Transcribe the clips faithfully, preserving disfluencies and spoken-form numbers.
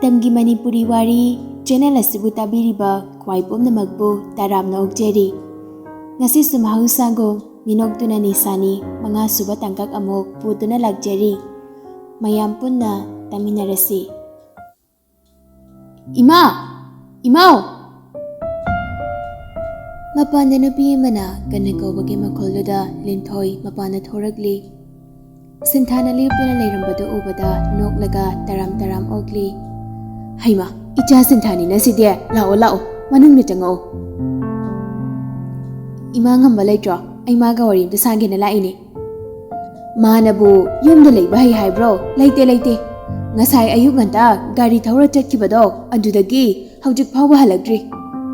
ꯇꯝꯒꯤ ꯃꯅꯤꯄꯨꯔꯤ ꯋꯥꯔꯤ ꯆꯦꯅꯦꯜ ꯑꯁꯤꯕꯨ ꯇꯥꯕꯤꯔꯤꯕ ꯈ꯭ꯋꯥꯏ ꯄꯨꯝꯅꯃꯛꯄꯨ ꯇꯔꯥꯝꯅ ꯑꯣꯛꯆꯔꯤ꯫ ꯉꯁꯤꯁꯨ ꯃꯍꯧꯁꯥꯒꯨꯝ ꯃꯤꯅꯣꯛꯇꯨꯅ ꯅꯤꯁꯥꯅꯤ ꯃꯉꯥ ꯁꯨꯕ ꯇꯥꯡꯀꯛ ꯑꯃꯨꯛ ꯄꯨꯗꯨꯅ ꯂꯥꯛꯆꯔꯤ꯫ ꯃꯌꯥꯝ ꯄꯨꯟꯅ ꯇꯥꯃꯤꯟꯅꯔꯁꯤ꯫ "ꯏꯃꯥ! ꯏꯃꯥꯎ!" ꯃꯄꯥꯟꯗ ꯅꯨꯄꯤ ꯑꯃꯅ ꯀꯟꯅ ꯀꯧꯕꯒꯤ ꯃꯈꯣꯜꯗꯨꯗ ꯂꯤꯟꯊꯣꯏ ꯃꯄꯥꯟꯗ ꯊꯣꯔꯛꯂꯤ꯫ ꯁꯤꯟꯊꯥꯅ ꯂꯦꯞꯇꯨꯅ ꯂꯩꯔꯝꯕꯗꯨ ꯎꯕꯗ ꯅꯣꯛꯂꯒ ꯇꯔꯥꯝ ꯇꯔꯥꯝ ꯑꯣꯛꯂꯤ꯫ "ꯍꯩꯃꯥ, ꯏꯆꯥ ꯁꯤꯟꯊꯥꯅꯤꯅ ꯁꯤꯗꯤ! ꯂꯥꯛꯑꯣ, ꯂꯥꯛꯑꯣ, ꯃꯅꯨꯡꯗ ꯆꯪꯉꯛꯑꯣ꯫" "ꯏꯃꯥ ꯉꯝꯕ ꯂꯩꯇ꯭ꯔꯣ? ꯑꯩ ꯃꯥꯒ ꯋꯥꯔꯤ ꯑꯝꯇ ꯁꯥꯒꯦꯅ ꯂꯥꯛꯏꯅꯦ꯫" "ꯃꯥꯅꯕꯨ ꯌꯨꯝꯗ ꯂꯩꯕ ꯍꯩ ꯍꯥꯏꯕ꯭ꯔꯣ? ꯂꯩꯇꯦ, ꯂꯩꯇꯦ꯫ ꯉꯁꯥꯏ ꯑꯌꯨꯛ ꯉꯟꯇꯥ ꯒꯥꯔꯤ ꯊꯧꯔ ꯆꯠꯈꯤꯕꯗꯣ, ꯑꯗꯨꯗꯒꯤ ꯍꯧꯖꯤꯛ ꯐꯥꯎꯕ ꯍꯜꯂꯛꯇ꯭ꯔꯤ꯫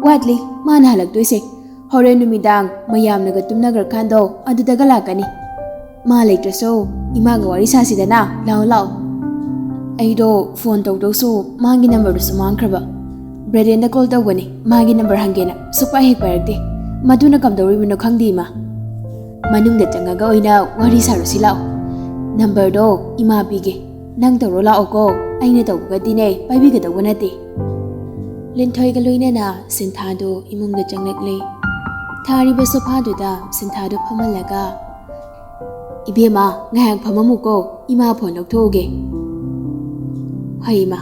ꯋꯥꯠꯂꯤ ꯃꯥꯅ ꯍꯜꯂꯛꯇꯣꯏꯁꯦ꯫ ꯍꯣꯔꯦꯟ ꯅꯨꯃꯤꯗꯥꯡ ꯃꯌꯥꯝꯅꯒ ꯇꯨꯝꯅꯈ꯭ꯔꯀꯥꯟꯗꯣ, ꯑꯗꯨꯗꯒ ꯂꯥꯛꯀꯅꯤ꯫ ꯃꯥ ꯂꯩꯇ꯭ꯔꯁꯨ ꯏꯃꯥꯒ ꯋꯥꯔꯤ ꯁꯥꯁꯤꯗꯅ꯫ ꯂꯥꯛꯑꯣ, ꯂꯥꯛꯑꯣ꯫" "ꯑꯩꯗꯣ ꯐꯣꯟ ꯇꯧꯗꯧꯁꯨ ꯃꯥꯒꯤ ꯅꯝꯕꯔꯗꯨꯁꯨ ꯃꯥꯡꯈ꯭ꯔꯕ꯫ ꯕ꯭ꯔꯦꯗꯦꯟꯗ ꯀꯣꯜ ꯇꯧꯕꯅꯤ, ꯃꯥꯒꯤ ꯅꯝꯕꯔ ꯍꯪꯒꯦꯅ꯫ ꯁꯨꯛꯄꯥꯏ ꯍꯦꯛ ꯄꯥꯏꯔꯛꯇꯦ꯫ ꯃꯗꯨꯅ ꯀꯝꯗꯧꯔꯤꯕꯅꯣ ꯈꯪꯗꯦ, ꯏꯃꯥ꯫ ꯃꯅꯨꯡꯗ ꯆꯪꯉꯒ ꯑꯣꯏꯅ ꯋꯥꯔꯤ ꯁꯥꯔꯨꯁꯤ ꯂꯥꯛꯑꯣ꯫ ꯅꯝꯕꯔꯗꯣ ꯏꯃꯥ ꯄꯤꯒꯦ꯫ ꯅꯪ ꯇꯧꯔꯣ ꯂꯥꯛꯑꯣꯀꯣ꯫ ꯑꯩꯅ ꯇꯧꯕꯒꯗꯤꯅꯦ, ꯄꯥꯏꯕꯤꯒꯗꯧꯕ ꯅꯠꯇꯦ꯫" ꯂꯤꯟꯊꯣꯏꯒ ꯂꯣꯏꯅꯅ ꯁꯤꯟꯊꯥꯗꯨ ꯏꯃꯨꯡꯗ ꯆꯪꯂꯛꯂꯦ꯫ ꯊꯥꯔꯤꯕ ꯁꯣꯐꯥꯗꯨꯗ ꯁꯤꯟꯊꯥꯗꯨ ꯐꯝꯍꯜꯂꯒ, "ꯏꯕꯦꯝꯃ, ꯉꯥꯏꯍꯥꯛ ꯐꯝꯃꯝꯃꯨꯀꯣ, ꯏꯃꯥ ꯐꯣꯟ ꯂꯧꯊꯣꯛꯎꯒꯦ꯫" "ꯍꯣꯏ, ꯏꯃꯥ꯫"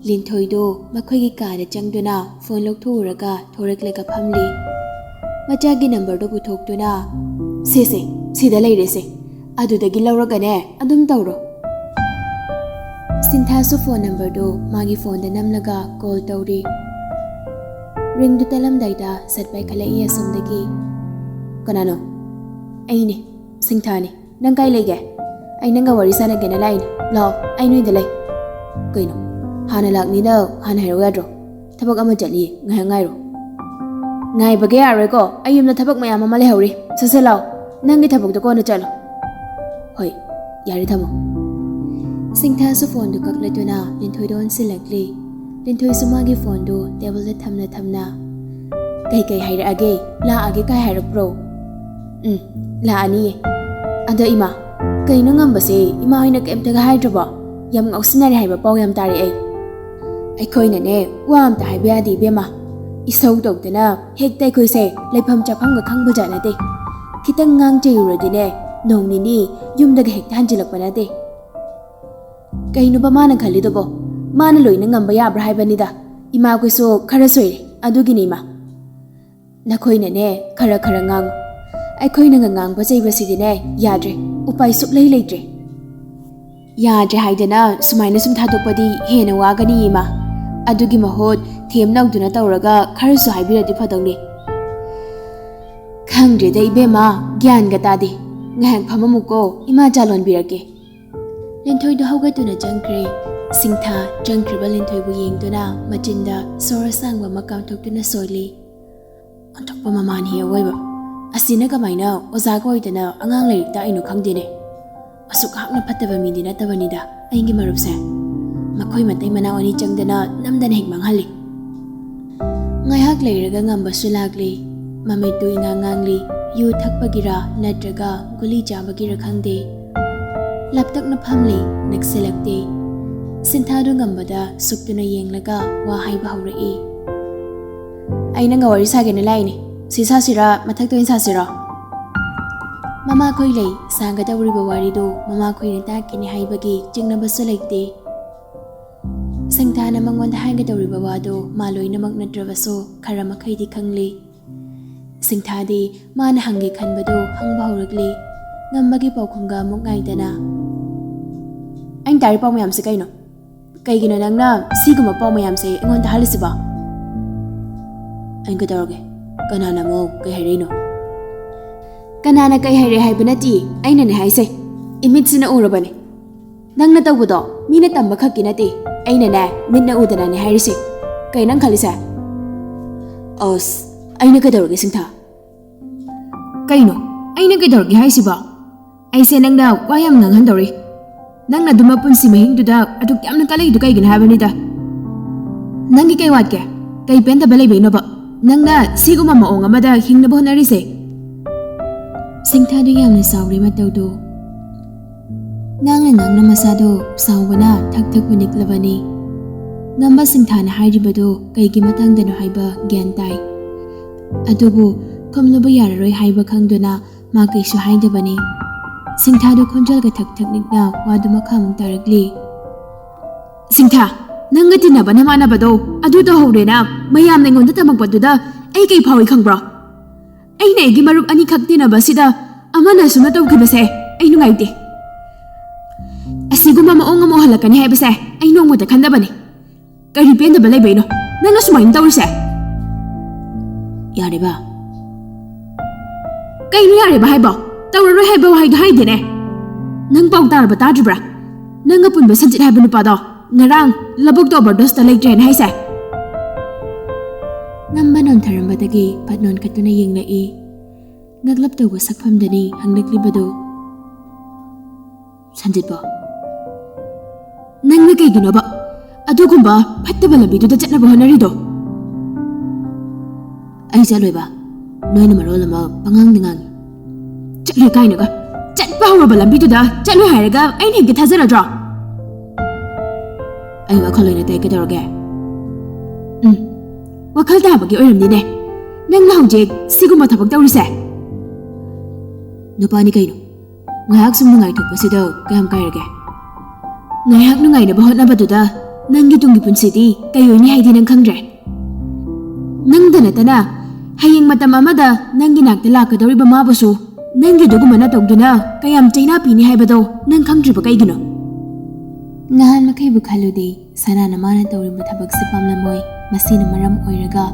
ꯂꯤꯟꯊꯣꯏꯗꯨ ꯃꯈꯣꯏꯒꯤ ꯀꯥꯗ ꯆꯪꯗꯨꯅ ꯐꯣꯟ ꯂꯧꯊꯣꯛꯎꯔꯒ ꯊꯣꯔꯛꯂꯒ ꯐꯝꯂꯤ꯫ ꯃꯆꯥꯒꯤ ꯅꯝꯕꯔꯗꯨ ꯄꯨꯊꯣꯛꯇꯨꯅ, "ꯁꯦ, ꯁꯦ, ꯁꯤꯗ ꯂꯩꯔꯦꯁꯦ꯫ ꯑꯗꯨꯗꯒꯤ ꯂꯧꯔꯒꯅꯦ ꯑꯗꯨꯝ ꯇꯧꯔꯣ꯫" ꯁꯤꯟꯊꯥꯁꯨ ꯐꯣꯟ ꯅꯝꯕꯔꯗꯨ ꯃꯥꯒꯤ ꯐꯣꯟꯗ ꯅꯝꯂꯒ ꯀꯣꯜ ꯇꯧꯔꯤ꯫ ꯔꯤꯡꯗꯨ ꯇꯠꯂꯝꯗꯥꯏꯗ ꯁꯠ ꯄꯥꯏꯈꯠꯂꯛꯏ ꯑꯁꯣꯝꯗꯒꯤ꯫ "ꯀꯅꯥꯅꯣ?" "ꯑꯩꯅꯦ, ꯁꯤꯟꯊꯥꯅꯦ꯫ ꯅꯪ ꯀꯥꯏ ꯂꯩꯒꯦ?" "ꯑꯩ ꯅꯪꯒ ꯋꯥꯔꯤ ꯁꯥꯟꯅꯒꯦꯅ ꯂꯥꯛꯏꯅꯦ꯫ ꯂꯥꯛꯑꯣ, ꯑꯩ ꯅꯣꯏꯗ ꯂꯩ꯫" "ꯀꯩꯅꯣ? ꯍꯥꯟꯅ ꯂꯥꯛꯅꯤꯅ ꯍꯥꯟꯅ ꯍꯥꯏꯔꯛꯎ ꯌꯥꯗ꯭ꯔꯣ? ꯊꯕꯛ ꯑꯃ ꯆꯠꯂꯤꯌꯦ, ꯉꯥꯏꯍꯥꯛ ꯉꯥꯏꯔꯣ꯫" "ꯉꯥꯏꯕꯒ ꯌꯥꯔꯣꯏꯀꯣ, ꯑꯩ ꯌꯨꯝꯗ ꯊꯕꯛ ꯃꯌꯥꯝ ꯑꯃ ꯂꯩꯍꯧꯔꯤ꯫ ꯁꯠ ꯁꯠ ꯂꯥꯛꯑꯣ, ꯅꯪꯒꯤ ꯊꯕꯛꯇꯣ ꯀꯣꯟꯅ ꯆꯠꯂꯣ꯫" "ꯍꯣꯏ, ꯌꯥꯔꯦ, ꯊꯝꯃꯣ꯫" ꯁꯤꯡꯊꯥꯁꯨ ꯐꯣꯟꯗꯨ ꯀꯛꯂꯗꯨꯅ ꯂꯤꯟꯊꯣꯏꯗ ꯑꯣꯟꯁꯤꯜꯂꯛꯂꯤ꯫ ꯂꯤꯟꯊꯣꯏꯁꯨ ꯃꯥꯒꯤ ꯐꯣꯟꯗꯨ ꯇꯦꯕꯜꯗ ꯊꯝꯅ ꯊꯝꯅ, "ꯀꯩꯀꯩ ꯍꯥꯏꯔꯛꯑꯒꯦ? ꯂꯥꯛꯑꯒꯦ ꯀꯥꯏ ꯍꯥꯏꯔꯛꯄ꯭ꯔꯣ?" "ꯎꯝ, ꯂꯥꯛꯑꯅꯤꯌꯦ꯫" "ꯑꯗꯣ ꯏꯃꯥ, ꯀꯩꯅꯣ ꯉꯝꯕꯁꯦ? ꯏꯃꯥ ꯍꯣꯏꯅ ꯀꯩꯝꯇꯒ ꯍꯥꯏꯗ꯭ꯔꯕꯣ?" ꯌꯥꯝ ꯉꯥꯎꯁꯤꯟꯅꯔꯦ ꯍꯥꯏꯕ ꯄꯥꯎ ꯌꯥꯝ ꯇꯥꯔꯛꯑꯦ꯫ ꯑꯩꯈꯣꯏꯅꯅꯦ, ꯋꯥ ꯑꯝꯇ ꯍꯥꯏꯕ ꯌꯥꯗꯦ ꯏꯕꯦꯝꯃ꯫ ꯏꯁꯧ ꯇꯧꯗꯅ ꯍꯦꯛꯇ ꯑꯩꯈꯣꯏꯁꯦ ꯂꯩꯐꯝ ꯆꯥꯐꯝꯒ ꯈꯪꯕꯖꯥꯠ ꯅꯠꯇꯦ꯫ ꯈꯤꯇꯪ ꯉꯥꯡ ꯆꯩꯔꯨꯔꯗꯤꯅꯦ, ꯅꯣꯡ ꯅꯤꯅꯤ ꯌꯨꯝꯗꯒ ꯍꯦꯛꯇ ꯍꯟꯖꯤꯜꯂꯛꯄ ꯅꯠꯇꯦ꯫ ꯀꯩꯅꯣꯕ ꯃꯥꯅ ꯈꯜꯂꯤꯗꯨꯕꯣ? ꯃꯥꯅ ꯂꯣꯏꯅ ꯉꯝꯕ ꯌꯥꯕ꯭ꯔꯥ ꯍꯥꯏꯕꯅꯤꯗ꯫ ꯏꯃꯥꯈꯣꯏꯁꯨ ꯈꯔ ꯁꯣꯏꯔꯦ, ꯑꯗꯨꯒꯤꯅꯤ ꯏꯃꯥ꯫ ꯅꯈꯣꯏꯅꯅꯦ, ꯈꯔ ꯈꯔ ꯉꯥꯡꯉꯨ꯫ ꯑꯩꯈꯣꯏꯅꯒ ꯉꯥꯡꯕ ꯆꯩꯕꯁꯤꯗꯤꯅꯦ, ꯌꯥꯗ꯭ꯔꯦ, ꯎꯄꯥꯏ ꯁꯨꯛꯂꯩ ꯂꯩꯇ꯭ꯔꯦ꯫ ꯌꯥꯗ꯭ꯔꯦ ꯍꯥꯏꯗꯅ ꯁꯨꯃꯥꯏꯅ ꯁꯨꯝ ꯊꯥꯗꯣꯛꯄꯗꯤ ꯍꯦꯟꯅ ꯋꯥꯒꯅꯤ ꯏꯃꯥ꯫ ꯑꯗꯨꯒꯤ ꯃꯍꯨꯠ ꯊꯦꯝ ꯅꯧꯗꯨꯅ ꯇꯧꯔꯒ ꯈꯔꯁꯨ ꯍꯥꯏꯕꯤꯔꯗꯤ ꯐꯗꯧꯅꯤ꯫ ꯈꯪꯗ꯭ꯔꯦꯗ ꯏꯕꯦꯝꯃ, ꯒ꯭ꯌꯥꯟꯒ ꯇꯥꯗꯦ꯫ ꯉꯥꯏꯍꯥꯛ ꯐꯝꯃꯝꯃꯨꯀꯣ, ꯏꯃꯥ ꯆꯥ ꯂꯣꯟꯕꯤꯔꯛꯀꯦ꯫ ꯂꯤꯟꯊꯣꯏꯗꯨ ꯍꯧꯒꯠꯇꯨꯅ ꯆꯪꯈ꯭ꯔꯦ꯫ ꯁꯤꯡꯊꯥ ꯆꯪꯈ꯭ꯔꯤꯕ ꯂꯤꯟꯊꯣꯏꯕꯨ ꯌꯦꯡꯗꯨꯅ ꯃꯆꯤꯟꯗ ꯁꯣꯔ ꯑꯁꯥꯡꯕ ꯑꯃ ꯀꯥꯝꯊꯣꯛꯇꯨꯅ ꯁꯣꯜꯂꯤ꯫ ꯑꯣꯟꯊꯣꯛꯄ ꯃꯃꯥꯅꯤ ꯑꯋꯣꯏꯕ꯫ ꯑꯁꯤꯅ ꯀꯃꯥꯏꯅ ꯑꯣꯖꯥꯒ ꯑꯣꯏꯗꯅ ꯑꯉꯥꯡ ꯂꯥꯏꯔꯤꯛ ꯇꯥꯛꯏꯅꯣ ꯈꯪꯗꯦꯅꯦ꯫ ꯑꯁꯨꯛ ꯍꯥꯛꯅ ꯐꯠꯇꯕ ꯃꯤꯗꯤ ꯅꯠꯇꯕꯅꯤꯗ ꯑꯩꯒꯤ ꯃꯔꯨꯞꯁꯦ꯫ ꯃꯈꯣꯏ ꯃꯇꯩ ꯃꯅꯥꯎ ꯑꯅꯤ ꯆꯪꯗꯅ ꯅꯝꯗꯅ ꯍꯦꯛ ꯃꯥꯡꯍꯜꯂꯤ꯫ ꯉꯥꯏꯍꯥꯛ ꯂꯩꯔꯒ ꯉꯝꯕꯁꯨ ꯂꯥꯛꯂꯤ꯫ ꯃꯃꯤꯠꯇꯨ ꯏꯉꯥꯡ ꯉꯥꯡꯂꯤ꯫ ꯌꯨ ꯊꯛꯄꯒꯤꯔ ꯅꯠꯇ꯭ꯔꯒ ꯒꯨꯂꯤ ꯆꯥꯕꯒꯤꯔ ꯈꯪꯗꯦ, ꯂꯞꯇꯛꯅ ꯐꯝꯂꯤ, ꯅꯛꯁꯤꯜꯂꯛꯇꯦ꯫ ꯁꯤꯡꯊꯥꯗꯨ ꯉꯝꯕꯗ ꯁꯨꯛꯇꯨꯅ ꯌꯦꯡꯂꯒ ꯋꯥ ꯍꯥꯏꯕ ꯍꯧꯔꯛꯏ꯫ "ꯑꯩ ꯅꯪꯒ ꯋꯥꯔꯤ ꯁꯥꯒꯦꯅ ꯂꯥꯛꯏꯅꯦ꯫ ꯁꯤ ꯁꯥꯁꯤꯔꯥ, ꯃꯊꯛꯇ ꯑꯣꯏꯅ ꯁꯥꯁꯤꯔꯣ?" ꯃꯃꯥꯈꯣꯏ ꯂꯩ, ꯁꯥꯒꯗꯧꯔꯤꯕ ꯋꯥꯔꯤꯗꯨ ꯃꯃꯥꯈꯣꯏꯅ ꯇꯥꯛꯈꯤꯅꯤ ꯍꯥꯏꯕꯒꯤ ꯆꯤꯡꯅꯕꯁꯨ ꯂꯩꯇꯦ꯫ ꯁꯤꯡꯊꯥꯅ ꯃꯉꯣꯟꯗ ꯍꯥꯏꯒꯗꯧꯔꯤꯕ ꯋꯥꯗꯨ ꯃꯥ ꯂꯣꯏꯅꯃꯛ ꯅꯠꯇ꯭ꯔꯕꯁꯨ ꯈꯔ ꯃꯈꯩꯗꯤ ꯈꯪꯂꯤ꯫ ꯁꯤꯡꯊꯥꯗꯤ ꯃꯥꯅ ꯍꯪꯒꯦ ꯈꯟꯕꯗꯨ ꯍꯪꯕ ꯍꯧꯔꯛꯂꯤ꯫ ꯉꯝꯕꯒꯤ ꯄꯥꯎꯈꯨꯝꯒ ꯑꯃꯨꯛ ꯉꯥꯏꯗꯅ, "ꯑꯩꯅ ꯇꯥꯔꯤ ꯄꯥꯎ ꯃꯌꯥꯝꯁꯦ ꯀꯩꯅꯣ? ꯀꯩꯒꯤꯅꯣ ꯅꯪꯅ ꯁꯤꯒꯨꯝꯕ ꯄꯥꯎ ꯃꯌꯥꯝꯁꯦ ꯑꯩꯉꯣꯟꯗ ꯍꯥꯏꯔꯤꯁꯤꯕꯣ?" "ꯑꯩꯅ ꯀꯩꯗꯧꯔꯒꯦ? ꯀꯅꯥꯅ ꯑꯃꯨꯛ ꯀꯩ ꯍꯥꯏꯔꯛꯏꯅꯣ?" "ꯀꯅꯥꯅ ꯀꯩ ꯍꯥꯏꯔꯦ ꯍꯥꯏꯕ ꯅꯠꯇꯦ, ꯑꯩꯅꯅꯦ ꯍꯥꯏꯁꯦ꯫ ꯏꯃꯤꯠꯁꯤꯅ ꯎꯔꯕꯅꯦ꯫ ꯅꯪꯅ ꯇꯧꯕꯗꯣ ꯃꯤꯅ ꯇꯝꯕ ꯈꯛꯀꯤ ꯅꯠꯇꯦ, ꯑꯩꯅꯅꯦ ꯃꯤꯠꯅ ꯎꯗꯅꯅꯦ ꯍꯥꯏꯔꯤꯁꯦ꯫ ꯀꯩ ꯅꯪ ꯈꯜꯂꯤꯁꯦ?" "ꯑꯁ, ꯑꯩꯅ ꯀꯩꯗꯧꯔꯒꯦ ꯁꯤꯡꯊꯥ?" "ꯀꯩꯅꯣ? ꯑꯩꯅ ꯀꯩꯗꯧꯔꯒꯦ ꯍꯥꯏꯁꯤꯕꯣ? ꯑꯩꯁꯦ ꯅꯪꯅ ꯋꯥ ꯌꯥꯝ ꯉꯥꯡꯍꯟꯗꯧꯔꯤ꯫ ꯅꯪꯅ ꯑꯗꯨꯃꯛ ꯄꯨꯟꯁꯤ ꯃꯍꯤꯡꯗꯨꯗ ꯑꯗꯨꯛ ꯌꯥꯝꯅ ꯀꯜꯂꯛꯏꯗꯨ ꯀꯩꯒꯤꯅꯣ ꯍꯥꯏꯕꯅꯤꯗ? ꯅꯪꯒꯤ ꯀꯩ ꯋꯥꯠꯀꯦ? ꯀꯩ ꯄꯦꯟꯗꯕ ꯂꯩꯕꯩꯅꯣꯕ ꯅꯪꯅ ꯁꯤꯒꯨꯝꯕ ꯃꯑꯣꯡ ꯑꯃꯗ ꯍꯤꯡꯅꯕ ꯍꯣꯠꯅꯔꯤꯁꯦ?" ꯁꯤꯡꯊꯥꯗꯨ ꯌꯥꯝꯅ ꯁꯥꯎꯔꯦ ꯃꯇꯧꯗꯨ꯫ ꯉꯥꯡꯅ ꯉꯥꯡꯅ ꯃꯁꯥꯗꯣ ꯁꯥꯎꯕꯅ ꯊꯛ ꯊꯛ ꯄꯨꯅꯤꯛꯂꯕꯅꯤ꯫ ꯉꯝꯕ ꯁꯤꯡꯊꯥꯅ ꯍꯥꯏꯔꯤꯕꯗꯣ ꯀꯩꯒꯤ ꯃꯇꯥꯡꯗꯅꯣ ꯍꯥꯏꯕ ꯒ꯭ꯌꯥꯟ ꯇꯥꯏ꯫ ꯑꯗꯨꯕꯨ ꯈꯨꯝꯂꯨꯕ ꯌꯥꯔꯔꯣꯏ ꯍꯥꯏꯕ ꯈꯪꯗꯨꯅ ꯃꯥ ꯀꯩꯁꯨ ꯍꯥꯏꯗꯕꯅꯤ꯫ ꯁꯤꯡꯊꯥꯗꯣ ꯈꯣꯟꯖꯦꯜꯒ ꯊꯛ ꯊꯛ ꯅꯤꯛꯅ ꯋꯥꯗꯨ ꯃꯈꯥ ꯑꯃꯨꯛ ꯇꯥꯔꯛꯂꯤ꯫ "ꯁꯤꯡꯊꯥ, ꯅꯪꯒ ꯇꯤꯟꯅꯕ ꯅꯃꯥꯟꯅꯕꯗꯣ ꯑꯗꯨ ꯇꯧꯍꯧꯔꯦꯅ ꯃꯌꯥꯝꯅ ꯑꯩꯉꯣꯟꯗ ꯇꯝꯃꯛꯄꯗꯨꯗ ꯑꯩ ꯀꯩ ꯐꯥꯎꯏ ꯈꯪꯕ꯭ꯔꯣ? ꯑꯩꯅ ꯑꯩꯒꯤ ꯃꯔꯨꯞ ꯑꯅꯤꯈꯛ ꯇꯤꯟꯅꯕꯁꯤꯗ ꯑꯃꯅ ꯑꯁꯨꯝꯅ ꯇꯧꯈꯤꯕꯁꯦ ꯑꯩ ꯅꯨꯡꯉꯥꯏꯇꯦ꯫ ꯑꯁꯤꯒꯨꯝꯕ ꯃꯑꯣꯡ ꯑꯃ ꯎꯍꯜꯂꯛꯀꯅꯤ ꯍꯥꯏꯕꯁꯦ ꯑꯩ ꯅꯣꯡꯃꯇ ꯈꯟꯗꯕꯅꯤ꯫ ꯀꯔꯤ ꯄꯦꯟꯗꯕ ꯂꯩꯕꯩꯅꯣ ꯅꯪꯅ ꯁꯨꯃꯥꯏꯅ ꯇꯧꯔꯤꯁꯦ?" "ꯌꯥꯔꯦꯕ, ꯀꯩꯅꯣ ꯌꯥꯔꯦꯕ ꯍꯥꯏꯕꯣ? ꯇꯧꯔꯔꯣꯏ ꯍꯥꯏꯕ ꯋꯥꯍꯩꯗꯣ ꯍꯥꯏꯗꯦꯅꯦ꯫ ꯅꯪ ꯄꯥꯎ ꯇꯥꯔꯕ ꯇꯥꯗ꯭ꯔꯤꯕ꯭ꯔꯥ? ꯅꯪꯒ ꯄꯨꯟꯕ ꯁꯟꯖꯤꯠ ꯍꯥꯏꯕ ꯅꯨꯄꯥꯗꯣ ꯉꯔꯥꯡ ꯂꯧꯕꯨꯛꯇ ꯑꯣꯚꯔꯗꯣꯁꯇ ꯂꯩꯇ꯭ꯔꯦꯅ ꯍꯥꯏꯁꯦ?" ꯉꯝꯕ ꯅꯣꯟꯊꯔꯝꯕꯗꯒꯤ ꯐꯠ ꯅꯣꯟꯈꯠꯇꯨꯅ ꯌꯦꯡꯂꯛꯏ꯫ ꯉꯛꯂꯞ ꯇꯧꯕ ꯁꯛꯐꯝꯗꯅꯤ ꯍꯪꯂꯛꯂꯤꯕꯗꯨ꯫ "ꯁꯟꯖꯤꯠꯄꯣ, ꯅꯪꯅ ꯀꯩꯒꯤꯅꯣꯕ ꯑꯗꯨꯒꯨꯝꯕ ꯐꯠꯇꯕ ꯂꯝꯕꯤꯗꯨꯗ ꯆꯠꯅꯕ ꯍꯣꯠꯅꯔꯤꯗꯣ?" "ꯑꯩ ꯆꯠꯂꯣꯏꯕ, ꯅꯣꯏꯅ ꯃꯔꯣꯜ ꯑꯃ ꯄꯉꯥꯡꯗ ꯉꯥꯡꯉꯤ꯫ ꯆꯠꯂꯣꯏ ꯀꯥꯏꯅꯒ, ꯆꯠꯄ ꯍꯧꯔꯕ ꯂꯝꯕꯤꯗꯨꯗ ꯆꯠꯂꯣꯏ ꯍꯥꯏꯔꯒ ꯑꯩꯅ ꯍꯦꯛꯇ ꯊꯥꯖꯔꯗ꯭ꯔꯣ?" "ꯑꯩ ꯋꯥꯈꯜ ꯂꯣꯏꯅ ꯇꯥꯏ, ꯀꯩꯗꯧꯔꯒꯦ?" "ꯎꯝ, ꯋꯥꯈꯜ ꯇꯥꯕꯒꯤ ꯑꯣꯏꯔꯝꯅꯤꯅꯦ ꯅꯪꯅ ꯍꯧꯖꯤꯛ ꯁꯤꯒꯨꯝꯕ ꯊꯕꯛ ꯇꯧꯔꯤꯁꯦ꯫ ꯅꯨꯄꯥꯅꯤ ꯀꯩꯅꯣ, ꯉꯥꯏꯍꯥꯛ ꯁꯨꯝ ꯅꯨꯡꯉꯥꯏꯊꯣꯛꯄꯁꯤꯗ ꯀꯌꯥꯝ ꯀꯥꯏꯔꯒꯦ? ꯉꯥꯏꯍꯥꯛ ꯅꯨꯡꯉꯥꯏꯅꯕ ꯍꯣꯠꯅꯕꯗꯨꯗ ꯅꯪꯒꯤ ꯇꯨꯡꯒꯤ ꯄꯨꯟꯁꯤꯗꯤ ꯀꯩ ꯑꯣꯏꯅꯤ ꯍꯥꯏꯗꯤ ꯅꯪ ꯈꯪꯗ꯭ꯔꯦ꯫ ꯅꯪꯗ ꯅꯠꯇꯅ ꯍꯌꯦꯡ ꯃꯇꯝ ꯑꯃꯗ ꯅꯪꯒꯤ ꯅꯥꯛꯇ ꯂꯥꯛꯀꯗꯧꯔꯤꯕ ꯃꯥꯕꯨꯁꯨ ꯅꯪꯒꯤ ꯑꯗꯨꯒꯨꯝꯕꯅ ꯇꯧꯗꯨꯅ ꯀꯌꯥꯝ ꯆꯩꯅꯥ ꯄꯤꯅꯤ ꯍꯥꯏꯕꯗꯣ ꯅꯪ ꯈꯪꯗ꯭ꯔꯤꯕ ꯀꯩꯒꯤꯅꯣ?" ꯉꯍꯥꯟ ꯃꯈꯩꯕꯨ ꯈꯜꯂꯨꯗꯦ꯫ ꯁꯅꯥꯅ ꯃꯥꯅ ꯇꯧꯔꯤꯕ ꯊꯕꯛꯁꯤ ꯄꯥꯝꯂꯝꯃꯣꯏ꯫ ꯃꯁꯤꯅ ꯃꯔꯝ ꯑꯣꯏꯔꯒ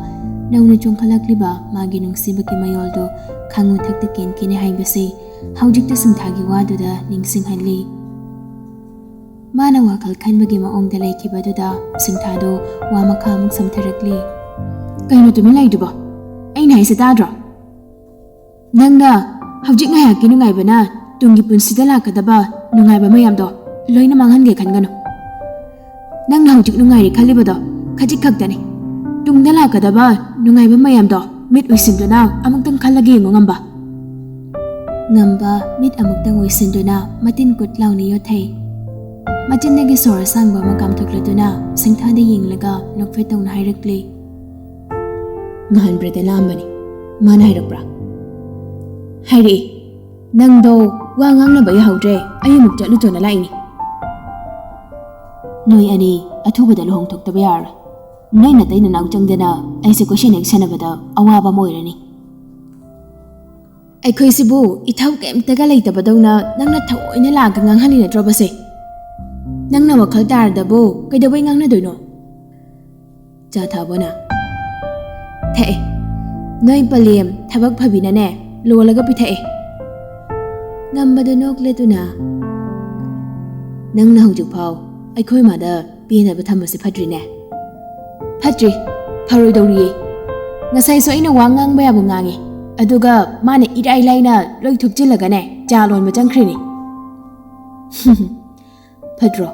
ꯅꯧꯅ ꯆꯣꯡꯈꯠꯂꯛꯂꯤꯕ ꯃꯥꯒꯤ ꯅꯨꯡꯁꯤꯕꯒꯤ ꯃꯌꯣꯜꯗꯨ ꯈꯥꯡ ꯃꯊꯛꯇ ꯀꯦꯟꯈꯤꯅꯤ ꯍꯥꯏꯕꯁꯤ ꯍꯧꯖꯤꯛꯇ ꯁꯤꯡꯊꯥꯒꯤ ꯋꯥꯗꯨꯗ ꯅꯤꯡꯁꯤꯡꯍꯜꯂꯤ꯫ ꯃꯥꯅ ꯋꯥꯈꯜ ꯈꯟꯕꯒꯤ ꯃꯑꯣꯡꯗ ꯂꯩꯈꯤꯕꯗꯨꯗ ꯁꯤꯡꯊꯥꯗꯨ ꯋꯥ ꯃꯈꯥ ꯑꯃꯨꯛ ꯁꯝꯊꯔꯛꯂꯤ꯫ "ꯀꯩꯅꯣ ꯇꯨꯃꯤꯟ ꯂꯩꯗꯨꯕꯣ? ꯑꯩꯅ ꯍꯥꯏꯁꯦ ꯇꯥꯗ꯭ꯔꯣ? ꯅꯪꯅ ꯍꯧꯖꯤꯛ ꯉꯥꯏꯍꯥꯛꯀꯤ ꯅꯨꯡꯉꯥꯏꯕꯅ ꯇꯨꯡꯒꯤ ꯄꯨꯟꯁꯤꯗ ꯂꯥꯛꯀꯗꯕ ꯅꯨꯡꯉꯥꯏꯕ ꯃꯌꯥꯝꯗꯣ ꯂꯣꯏꯅ ꯃꯥꯡꯍꯟꯒꯦ ꯈꯟꯒꯅꯨ꯫ ꯅꯪꯅ ꯍꯧꯖꯤꯛ ꯅꯨꯡꯉꯥꯏꯔꯦ ꯈꯜꯂꯤꯕꯗꯣ ꯈꯖꯤꯛ ꯈꯛꯇꯅꯤ꯫ ꯇꯨꯡꯗ ꯂꯥꯛꯀꯗꯕ ꯅꯨꯡꯉꯥꯏꯕ ꯃꯌꯥꯝꯗꯣ ꯃꯤꯠ ꯎꯏꯁꯤꯟꯗꯨꯅ ꯑꯃꯨꯛꯇꯪ ꯈꯜꯂꯒ ꯌꯦꯡꯉꯨ ꯉꯝꯕ꯫ ꯉꯝꯕ ꯃꯤꯠ ꯑꯃꯨꯛꯇꯪ ꯑꯣꯏꯁꯤꯟꯗꯨꯅ ꯃꯇꯤꯟ ꯀꯨꯠ ꯂꯥꯎꯅ ꯌꯣꯠꯊꯩ꯫ ꯃꯆꯤꯟꯗꯒꯤ ꯁꯣꯔ ꯑꯁꯥꯡꯕ ꯑꯃ ꯀꯥꯝꯊꯣꯛꯂꯗꯨꯅ ꯁꯤꯡꯊꯥꯗ ꯌꯦꯡꯂꯒ ꯅꯣꯛꯐꯦꯠ ꯇꯧꯅ ꯍꯥꯏꯔꯛꯂꯤ꯫ ꯉꯍꯥꯟ ꯕ꯭ꯔꯦꯗ ꯂꯥꯛꯑꯝꯕꯅꯤ꯫ ꯃꯥꯅ ꯍꯥꯏꯔꯛꯄ꯭ꯔꯥ? ꯍꯥꯏꯔꯛꯏ꯫ ꯅꯪꯗꯣ ꯋꯥ ꯉꯥꯡꯅꯕ ꯌꯥꯍꯧꯗ꯭ꯔꯦ, ꯑꯩ ꯑꯃꯨꯛ ꯆꯠꯂꯨꯆꯣꯅ ꯂꯥꯛꯏꯅꯤ꯫ ꯅꯣꯏ ꯑꯅꯤ ꯑꯊꯨꯕꯗ ꯂꯨꯍꯣꯡꯊꯣꯛꯇꯕ ꯌꯥꯔꯣꯏ꯫ ꯅꯣꯏ ꯅꯇꯩ ꯅꯅꯥꯎ ꯆꯪꯗꯅ ꯑꯩꯁꯦ ꯀꯣꯏꯁꯦꯟ ꯍꯦꯛ ꯁꯦꯟꯅꯕꯗ ꯑꯋꯥꯕ ꯑꯃ ꯑꯣꯏꯔꯅꯤ꯫ ꯑꯩꯈꯣꯏꯁꯤꯕꯨ ꯏꯊꯧ ꯀꯩꯝꯇꯒ ꯂꯩꯇꯕꯗꯧꯅ ꯅꯪꯅ ꯊꯑꯣꯏꯅ ꯂꯥꯛꯑꯒ ꯉꯥꯡꯍꯜꯂꯤ ꯅꯠꯇ꯭ꯔꯣ ꯕꯁꯦ? ꯅꯪꯅ ꯋꯥꯈꯜ ꯇꯥꯔꯗꯕꯨ ꯀꯩꯗꯧꯕꯩ ꯉꯥꯡꯅꯗꯣꯏꯅꯣ? ꯆꯥ ꯊꯛꯑꯕꯣ ꯅꯪ? ꯊꯛꯑꯦ꯫ ꯅꯣꯏ ꯄꯂꯦꯝ ꯊꯕꯛ ꯐꯕꯤꯅꯅꯦ ꯂꯣꯜꯂꯒ ꯄꯤꯊꯛꯑꯦ꯫ ꯉꯝꯕꯗꯣ ꯅꯣꯛ ꯂꯦꯇꯨꯅ, ꯅꯪꯅ ꯍꯧꯖꯤꯛꯐꯥꯎ ꯑꯩꯈꯣꯏ ꯃꯥꯗ ꯄꯦꯟꯅꯕ ꯊꯝꯕꯁꯦ ꯐꯠꯇ꯭ꯔꯤꯅꯦ꯫ ꯐꯠꯇ꯭ꯔꯤ, ꯐꯔꯣꯏꯗꯧꯔꯤꯌꯦ꯫ ꯉꯁꯥꯏꯁꯨ ꯑꯩꯅ ꯋꯥ ꯉꯥꯡꯕ ꯌꯥꯕ ꯉꯥꯡꯉꯦ, ꯑꯗꯨꯒ ꯃꯥꯅ ꯏꯔꯥꯏ ꯂꯥꯏꯅ ꯂꯣꯏ ꯊꯨꯞꯆꯤꯜꯂꯒꯅꯦ ꯆꯥ ꯂꯣꯟꯕ ꯆꯪꯈ꯭ꯔꯤꯅꯤ꯫ ꯐꯠꯇ꯭ꯔꯣ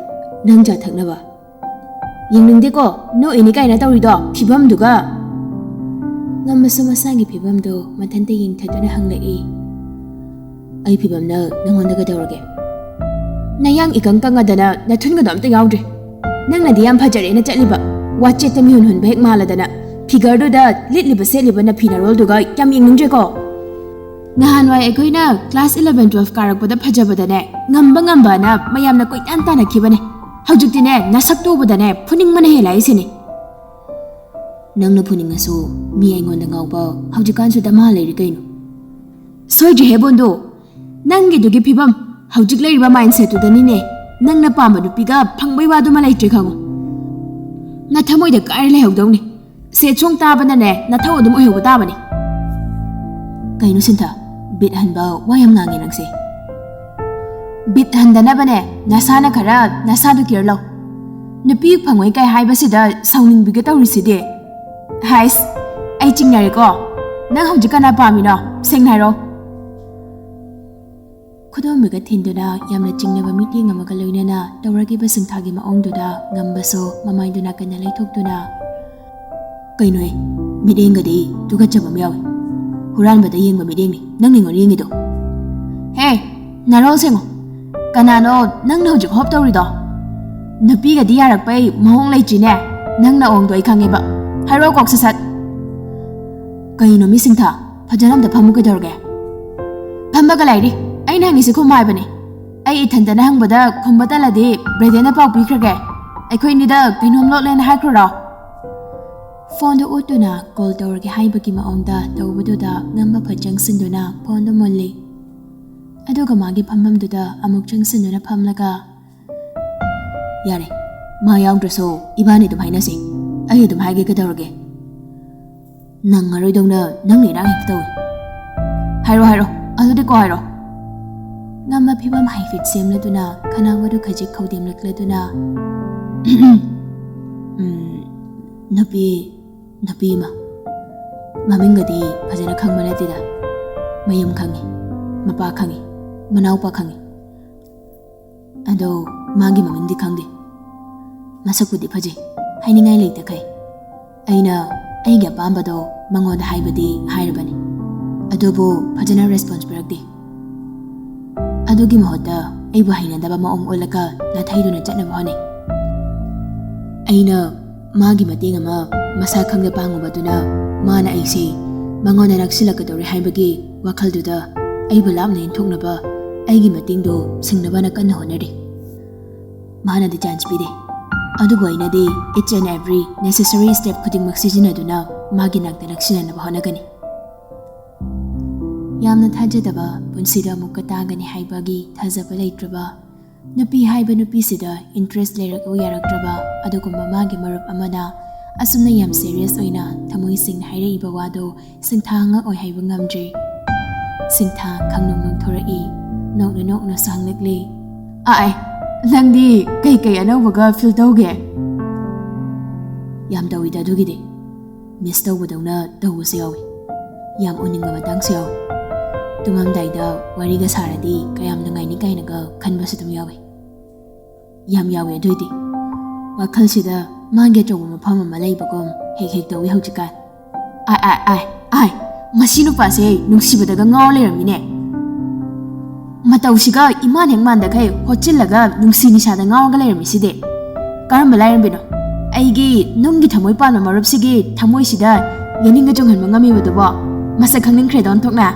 ꯅꯪ ꯆꯥ ꯊꯛꯅꯕ? ꯌꯦꯡꯅꯤꯡꯗꯦꯀꯣ, ꯅꯣꯛꯏꯅꯤ ꯀꯥꯏꯅ ꯇꯧꯔꯤꯗꯣ ꯐꯤꯕꯝꯗꯨꯒ꯫ ꯉꯝꯕꯁꯨ ꯃꯁꯥꯒꯤ ꯐꯤꯕꯝꯗꯣ ꯃꯊꯟꯇ ꯌꯦꯡꯊꯗꯨꯅ ꯍꯪꯂꯛꯏ꯫ ꯑꯩ ꯐꯤꯕꯝꯅ ꯅꯪꯉꯣꯟꯗ ꯀꯩꯗꯧꯔꯒꯦ? ꯅꯌꯥꯡ ꯏꯀꯪ ꯀꯪꯉꯗꯅ ꯅꯊꯨꯟꯒꯗꯣ ꯑꯝꯇ ꯌꯥꯎꯗ꯭ꯔꯦ꯫ ꯅꯪꯅꯗꯤ ꯌꯥꯝ ꯐꯖꯔꯦꯅ ꯆꯠꯂꯤꯕ, ꯋꯥꯆꯦꯠꯇ ꯃꯤꯍꯨꯟ ꯍꯨꯟꯕ ꯍꯦꯛ ꯃꯥꯜꯂꯗꯅ, ꯐꯤꯒꯔꯗꯨꯗ ꯂꯤꯠꯂꯤꯕ ꯁꯦꯠꯂꯤꯕ ꯅꯐꯤ ꯅꯔꯣꯜꯗꯨꯒ ꯌꯥꯝ ꯌꯦꯡꯅꯤꯡꯗ꯭ꯔꯦꯀꯣ꯫ ꯅꯍꯥꯟꯋꯥꯏ ꯑꯩꯈꯣꯏꯅ ꯀ꯭ꯂꯥꯁ ꯏꯂꯚꯦꯟ ꯇꯨꯋꯦꯜꯐ ꯀꯥꯔꯛꯄꯗ ꯐꯖꯕꯗꯅꯦ, ꯉꯝꯕ ꯉꯝꯕꯅ ꯃꯌꯥꯝꯅ ꯀꯣꯏꯇꯥꯟ ꯇꯥꯟꯅꯈꯤꯕꯅꯦ꯫ ꯍꯧꯖꯤꯛꯇꯤꯅꯦ, ꯅꯁꯛꯇꯣ ꯎꯕꯗꯅꯦ ꯐꯨꯅꯤꯡꯕꯅ ꯍꯦꯜꯂꯦ ꯍꯥꯏꯁꯤꯅꯤ꯫ ꯅꯪꯅ ꯐꯨꯅꯤꯡꯉꯁꯨ ꯃꯤ ꯑꯩꯉꯣꯟꯗ ꯉꯥꯎꯕ ꯍꯧꯖꯤꯛꯀꯥꯟꯁꯨ ꯗꯃꯥ ꯂꯩꯔꯤ ꯀꯩꯅꯣ꯫ ꯁꯣꯏꯗ꯭ꯔꯤꯍꯦ ꯕꯣꯟꯗꯨ, ꯅꯪꯒꯤꯗꯨꯒꯤ ꯐꯤꯕꯝ, ꯍꯧꯖꯤꯛ ꯂꯩꯔꯤꯕ ꯃꯥꯏꯟꯁꯦꯠꯇꯨꯗꯅꯤꯅꯦ ꯅꯪꯅ ꯄꯥꯝꯕ ꯅꯨꯄꯤꯒ ꯐꯪꯕꯩ ꯋꯥꯗꯨꯃ ꯂꯩꯇ꯭ꯔꯦ ꯈꯪꯉꯨ꯫ ꯅꯊꯃꯣꯏꯗ ꯀꯥꯏꯔ ꯂꯩꯍꯧꯗꯧꯅꯤ꯫ ꯁꯦꯠ ꯁꯣꯡ ꯇꯥꯕꯅꯅꯦ ꯅꯊꯧ ꯑꯗꯨꯝ ꯑꯣꯏꯍꯧꯕ ꯇꯥꯕꯅꯤ꯫ ꯀꯩꯅꯣ ꯁꯤꯟꯊ, ꯕꯤꯠ ꯍꯟꯕ ꯋꯥ ꯌꯥꯝ ꯉꯥꯡꯉꯦ ꯅꯪꯁꯦ꯫ ꯕꯤꯠ ꯍꯟꯗꯅꯕꯅꯦ ꯅꯁꯥꯅ ꯈꯔ ꯅꯁꯥꯗꯨ ꯀꯤꯌꯔ ꯂꯧ꯫ ꯅꯨꯄꯤ ꯐꯪꯉꯣꯏ ꯀꯥꯏ ꯍꯥꯏꯕꯁꯤꯗ ꯁꯥꯎꯅꯤꯡꯕꯤꯒꯦ ꯇꯧꯔꯤꯁꯤꯗꯤ꯫ ꯍꯥꯏꯁ, ꯑꯩ ꯆꯤꯡꯅꯔꯦꯀꯣ꯫ ꯅꯪ ꯍꯧꯖꯤꯛ ꯀꯅꯥ ꯄꯥꯝꯃꯤꯅꯣ? ꯁꯦꯡꯅ ꯍꯥꯏꯔꯣ꯫ ꯈꯨꯗꯣꯝꯕꯤꯒ ꯊꯤꯟꯗꯨꯅ ꯌꯥꯝꯅ ꯆꯤꯡꯅꯕ ꯃꯤꯠꯌꯦꯡ ꯑꯃꯒ ꯂꯣꯏꯅꯅ ꯇꯧꯔꯛꯈꯤꯕ ꯁꯤꯡꯊꯥꯒꯤ ꯃꯑꯣꯡꯗꯨꯗ ꯉꯝꯕꯁꯨ ꯃꯃꯥꯏꯗꯨ ꯅꯥꯀꯟꯗ ꯂꯩꯊꯣꯛꯇꯨꯅ, ꯀꯩꯅꯣꯍꯦ, ꯃꯤꯠꯌꯦꯡꯒꯗꯤ ꯇꯨꯀꯠꯆꯕ ꯑꯃ ꯌꯥꯎꯏ꯫ ꯍꯨꯔꯥꯟꯕꯗ ꯌꯦꯡꯕ ꯃꯤꯠꯌꯦꯡꯅꯤ ꯅꯪꯅ ꯑꯩꯉꯣꯟꯗ ꯌꯦꯡꯉꯤꯗꯣ꯫ ꯍꯦ, ꯅꯔꯣꯜ ꯁꯦꯡꯉꯣ꯫ ꯀꯅꯥꯅꯣ ꯅꯪꯅ ꯍꯧꯖꯤꯛ ꯍꯣꯞ ꯇꯧꯔꯤꯗꯣ? ꯅꯨꯄꯤꯒꯗꯤ ꯌꯥꯔꯛꯄꯩ ꯃꯑꯣꯡ ꯂꯩꯇ꯭ꯔꯤꯅꯦ꯫ ꯅꯪ ꯅꯑꯣꯡꯗꯣ ꯑꯩ ꯈꯪꯉꯦꯕ꯫ ꯍꯥꯏꯔꯛꯑꯣ ꯀꯣꯛ ꯁꯠ ꯁꯠ꯫ ꯀꯩꯅꯣ ꯃꯤ ꯁꯤꯡꯊꯥ, ꯐꯖꯅ ꯑꯝꯇ ꯐꯝꯃꯨ ꯀꯩꯗꯧꯔꯒꯦ? ꯐꯝꯃꯒ ꯂꯩꯔꯤ꯫ ꯑꯩꯅ ꯍꯪꯉꯤꯁꯦ ꯈꯨꯝꯃꯣ ꯍꯥꯏꯕꯅꯦ꯫ ꯑꯩ ꯏꯊꯟꯇꯅ ꯍꯪꯕꯗ ꯈꯨꯝꯕ ꯇꯜꯂꯗꯤ ꯕ꯭ꯔꯦꯗꯦꯟꯅ ꯄꯥꯎ ꯄꯤꯈ꯭ꯔꯒꯦ꯫ ꯑꯩꯈꯣꯏꯅꯤꯗ ꯀꯩꯅꯣꯝ ꯂꯣꯠꯂꯦꯅ ꯍꯥꯏꯈ꯭ꯔꯣꯔꯣ? ꯐꯣꯟꯗꯨ ꯎꯠꯇꯨꯅ ꯀꯣꯜ ꯇꯧꯔꯒꯦ ꯍꯥꯏꯕꯒꯤ ꯃꯑꯣꯡꯗ ꯇꯧꯕꯗꯨꯗ ꯉꯝꯕ ꯐꯠ ꯆꯪꯁꯤꯟꯗꯨꯅ ꯐꯣꯟꯗꯨ ꯃꯨꯜꯂꯤ꯫ ꯑꯗꯨꯒ ꯃꯥꯒꯤ ꯐꯝꯐꯝꯗꯨꯗ ꯑꯃꯨꯛ ꯆꯪꯁꯤꯟꯗꯨꯅ ꯐꯝꯂꯒ, "ꯌꯥꯔꯦ, ꯃꯥ ꯌꯥꯎꯗ꯭ꯔꯁꯨ ꯏꯕꯥꯅꯤ ꯑꯗꯨꯝ ꯍꯥꯏꯅꯁꯤ꯫ ꯑꯩ ꯑꯗꯨꯝ ꯍꯥꯏꯒꯦ ꯀꯩꯗꯧꯔꯒꯦ?" "ꯅꯪꯉꯔꯣꯏꯗꯧꯅ ꯅꯪꯅ ꯏꯔꯥꯡ ꯍꯦꯛꯇ ꯇꯧꯏ꯫ ꯍꯥꯏꯔꯣ, ꯍꯥꯏꯔꯣ, ꯑꯗꯨꯗꯤ ꯀꯣ ꯍꯥꯏꯔꯣ?" ꯉꯝꯕ ꯐꯤꯕꯝ ꯍꯥꯏꯐꯦꯠ ꯁꯦꯝꯂꯗꯨꯅ ꯈꯅꯥꯎ ꯑꯗꯨ ꯈꯖꯤꯛ ꯈꯧꯗꯦꯝꯂꯛꯂꯗꯨꯅ, "ꯎꯝ, ꯅꯨꯄꯤ, ꯅꯨꯄꯤ ꯑꯃ, ꯃꯃꯤꯡꯒꯗꯤ ꯐꯖꯅ ꯈꯪꯕ ꯅꯠꯇꯦꯗ꯫ ꯃꯌꯨꯝ ꯈꯪꯉꯤ, ꯃꯄꯥ ꯈꯪꯉꯤ, ꯃꯅꯥꯎꯄꯥ ꯈꯪꯉꯤ꯫ ꯑꯗꯣ ꯃꯥꯒꯤ ꯃꯃꯤꯡꯗꯤ ꯈꯪꯗꯦ꯫ ꯃꯁꯛꯄꯨꯗꯤ ꯐꯖꯩ, ꯍꯥꯏꯅꯤꯡꯉꯥꯏ ꯂꯩꯇꯈꯩ꯫ ꯑꯩꯅ ꯑꯩꯒꯤ ꯑꯄꯥꯝꯕꯗꯣ ꯃꯉꯣꯟꯗ ꯍꯥꯏꯕꯗꯤ ꯍꯥꯏꯔꯕꯅꯤ, ꯑꯗꯨꯕꯨ ꯐꯖꯅ ꯔꯦꯁꯄꯣꯟꯁ ꯄꯤꯔꯛꯇꯦ꯫ ꯑꯗꯨꯒꯤ ꯃꯍꯨꯠꯇ ꯑꯩꯕꯨ ꯍꯩꯅꯗꯕ ꯃꯑꯣꯡ ꯎꯠꯂꯒ ꯅꯥꯊꯩꯗꯨꯅ ꯆꯠꯅꯕ ꯍꯣꯠꯅꯩ꯫ ꯑꯩꯅ ꯃꯥꯒꯤ ꯃꯇꯦꯡ ꯑꯃ ꯃꯁꯥ ꯈꯪꯗ ꯄꯥꯡꯉꯨꯕꯗꯨꯅ ꯃꯥꯅ ꯑꯩꯁꯦ ꯃꯉꯣꯟꯗ ꯅꯛꯁꯤꯜꯂꯛꯀꯗꯧꯔꯦ ꯍꯥꯏꯕꯒꯤ ꯋꯥꯈꯜꯗꯨꯗ ꯑꯩꯕꯨ ꯂꯥꯞꯅ ꯏꯟꯊꯣꯛꯅꯕ ꯑꯩꯒꯤ ꯃꯇꯦꯡꯗꯣ ꯁꯤꯡꯅꯕꯅ ꯀꯟꯅ ꯍꯣꯠꯅꯔꯤ꯫ ꯃꯥꯅꯗꯤ ꯆꯥꯟꯁ ꯄꯤꯗꯦ, ꯑꯗꯨꯕꯨ ꯑꯩꯅꯗꯤ each and every necessary step ꯈꯨꯗꯤꯡꯃꯛ ꯁꯤꯖꯤꯟꯅꯗꯨꯅ ꯃꯥꯒꯤ ꯅꯥꯛꯇ ꯅꯛꯁꯤꯟꯅꯅꯕ ꯍꯣꯠꯅꯒꯅꯤ꯫ ꯌꯥꯝꯅ ꯊꯥꯖꯗꯕ, ꯄꯨꯟꯁꯤꯗ ꯑꯃꯨꯛꯀ ꯇꯥꯒꯅꯤ ꯍꯥꯏꯕꯒꯤ ꯊꯥꯖꯕ ꯂꯩꯇ꯭ꯔꯕ, ꯅꯨꯄꯤ ꯍꯥꯏꯕ ꯅꯨꯄꯤꯁꯤꯗ ꯏꯟꯇꯔꯦꯁ ꯂꯩꯔꯛꯎ ꯌꯥꯔꯛꯇ꯭ꯔꯕ ꯑꯗꯨꯒꯨꯝꯕ ꯃꯥꯒꯤ ꯃꯔꯨꯞ ꯑꯃꯅ ꯑꯁꯨꯝꯅ ꯌꯥꯝ ꯁꯦꯔꯤꯌꯁ ꯑꯣꯏꯅ ꯊꯃꯣꯏ ꯁꯦꯡꯅ ꯍꯥꯏꯔꯛꯏꯕ ꯋꯥꯗꯣ ꯁꯤꯡꯊꯥ ꯉꯛꯑꯣꯏ ꯍꯥꯏꯕ ꯉꯝꯗ꯭ꯔꯤ꯫ ꯁꯤꯡꯊꯥ ꯈꯪꯅꯣꯡ ꯅꯣꯡꯊꯣꯔꯛꯏ, ꯅꯣꯛꯅ ꯅꯣꯛꯅꯁꯨ ꯍꯪꯂꯛꯂꯤ꯫ "ꯑꯥꯏ, ꯅꯪꯗꯤ ꯀꯩꯀꯩ ꯑꯅꯧꯕꯒ ꯐꯤꯜ ꯇꯧꯒꯦ?" "ꯌꯥꯝ ꯇꯧꯏꯗ ꯑꯗꯨꯒꯤꯗꯤ꯫ ꯃꯤꯁ ꯇꯧꯕꯗꯧꯅ ꯇꯧꯕꯁꯨ ꯌꯥꯎꯏ꯫ ꯌꯥꯝ ꯎꯅꯤꯡꯕ ꯃꯇꯥꯡꯁꯨ ꯌꯥꯎꯏ꯫ ꯇꯨꯝꯃꯝꯗꯥꯏꯗ ꯋꯥꯔꯤꯒ ꯁꯥꯔꯗꯤ ꯀꯌꯥꯝ ꯅꯨꯡꯉꯥꯏꯅꯤ ꯀꯥꯏꯅꯒ ꯈꯟꯕꯁꯨ ꯑꯗꯨꯝ ꯌꯥꯎꯏ꯫ ꯌꯥꯝ ꯌꯥꯎꯏ ꯑꯗꯨꯏꯗꯤ꯫ ꯋꯥꯈꯜꯁꯤꯗ ꯃꯥꯒꯤ ꯑꯆꯧꯕ ꯃꯐꯝ ꯑꯃ ꯂꯩꯕꯒꯨꯝ ꯍꯦꯛ ꯍꯦꯛ ꯇꯧꯏ ꯍꯧꯖꯤꯛꯀꯥꯟ꯫ ꯑꯥꯏ, ꯑꯥꯏ, ꯑꯥꯏ, ꯑꯥꯏ, ꯃꯁꯤ ꯅꯨꯄꯥꯁꯦ ꯅꯨꯡꯁꯤꯕꯗꯒ ꯉꯥꯎꯔ ꯂꯩꯔꯝꯃꯤꯅꯦ꯫ ꯃꯇꯧꯁꯤꯒ ꯏꯃꯥꯟ ꯍꯦꯛ ꯃꯥꯟꯗꯈꯩ ꯍꯣꯠꯆꯤꯜꯂꯒ ꯅꯨꯡꯁꯤ ꯅꯤꯁꯥꯗ ꯉꯥꯎꯔꯒ ꯂꯩꯔꯝꯃꯤꯁꯤꯗꯤ꯫ ꯀꯔꯝꯕ ꯂꯥꯏꯔꯦꯝꯕꯤꯅꯣ? ꯑꯩꯒꯤ ꯅꯨꯡꯒꯤ ꯊꯃꯣꯏ ꯄꯥꯟꯕ ꯃꯔꯨꯞꯁꯤꯒꯤ ꯊꯃꯣꯏꯁꯤꯗ ꯌꯦꯅꯤꯡꯒ ꯆꯨꯡꯍꯟꯕ ꯉꯝꯃꯤꯕꯗꯨꯕꯣ? ꯃꯁꯛ ꯈꯪꯅꯤꯡꯈ꯭ꯔꯦꯗ ꯑꯣꯟꯊꯣꯛꯅ꯫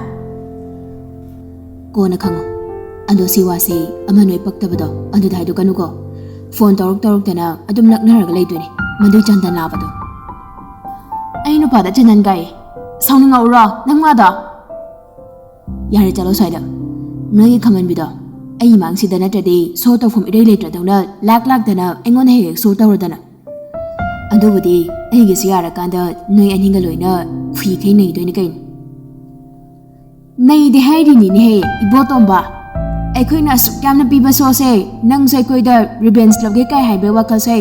ꯀꯣꯟꯅ ꯈꯪꯉꯣ꯫ ꯑꯗꯣ ꯁꯤ ꯋꯥꯁꯤ ꯑꯃ ꯅꯣꯏ ꯄꯛꯇꯕꯗꯣ ꯑꯗꯨꯗ ꯍꯥꯏꯗꯣꯛꯀꯅꯨꯀꯣ꯫ ꯐꯣꯟ ꯇꯧꯔꯛ ꯇꯧꯔꯛꯇꯅ ꯑꯗꯨꯝ ꯂꯛꯅꯔꯒ ꯂꯩꯗꯣꯏꯅꯤ, ꯃꯗꯨꯏ ꯆꯟꯗꯟ ꯂꯥꯕꯗꯣ꯫ ꯑꯩ ꯅꯨꯄꯥꯗ ꯆꯟꯗꯟ ꯀꯥꯏꯌꯦ꯫ ꯁꯥꯎꯅꯤꯡꯉꯛꯎꯔꯣ ꯅꯪ ꯋꯥꯗꯣ? ꯌꯥꯔꯦ, ꯆꯠꯂꯣ ꯁ꯭ꯋꯥꯏꯗ꯫ ꯅꯣꯏꯒꯤ ꯈꯪꯍꯟꯕꯤꯗꯣ ꯑꯩ ꯃꯥꯡꯁꯤꯗ ꯅꯠꯇ꯭ꯔꯗꯤ ꯁꯣ ꯇꯧꯐꯝ ꯏꯔꯩ ꯂꯩꯇ꯭ꯔꯗꯧꯅ ꯂꯥꯛ ꯂꯥꯛꯇꯅ ꯑꯩꯉꯣꯟꯗ ꯍꯦꯛ ꯍꯦꯛ ꯁꯣ ꯇꯧꯔꯗꯅ꯫ ꯑꯗꯨꯕꯨꯗꯤ ꯑꯩꯒꯤꯁꯨ ꯌꯥꯔꯀꯥꯟꯗ ꯅꯣꯏ ꯑꯅꯤꯒ ꯂꯣꯏꯅ ꯈꯨꯏꯈꯩ ꯅꯩꯗꯣꯏꯅꯤ ꯀꯩꯅꯣ꯫ ꯅꯩꯗꯦ ꯍꯥꯏꯔꯤꯅꯤꯅꯦꯍꯦ ꯏꯕꯣꯇꯣꯝꯕ꯫ ꯑꯩꯈꯣꯏꯅ ꯑꯁꯨꯛ ꯌꯥꯝꯅ ꯄꯤꯕ ꯁꯣꯁꯦ ꯅꯪꯁꯨ ꯑꯩꯈꯣꯏꯗ ꯔꯤꯚꯦꯟꯁ ꯂꯧꯒꯦ ꯀꯥꯏ ꯍꯥꯏꯕꯒꯤ ꯋꯥꯈꯜꯁꯦ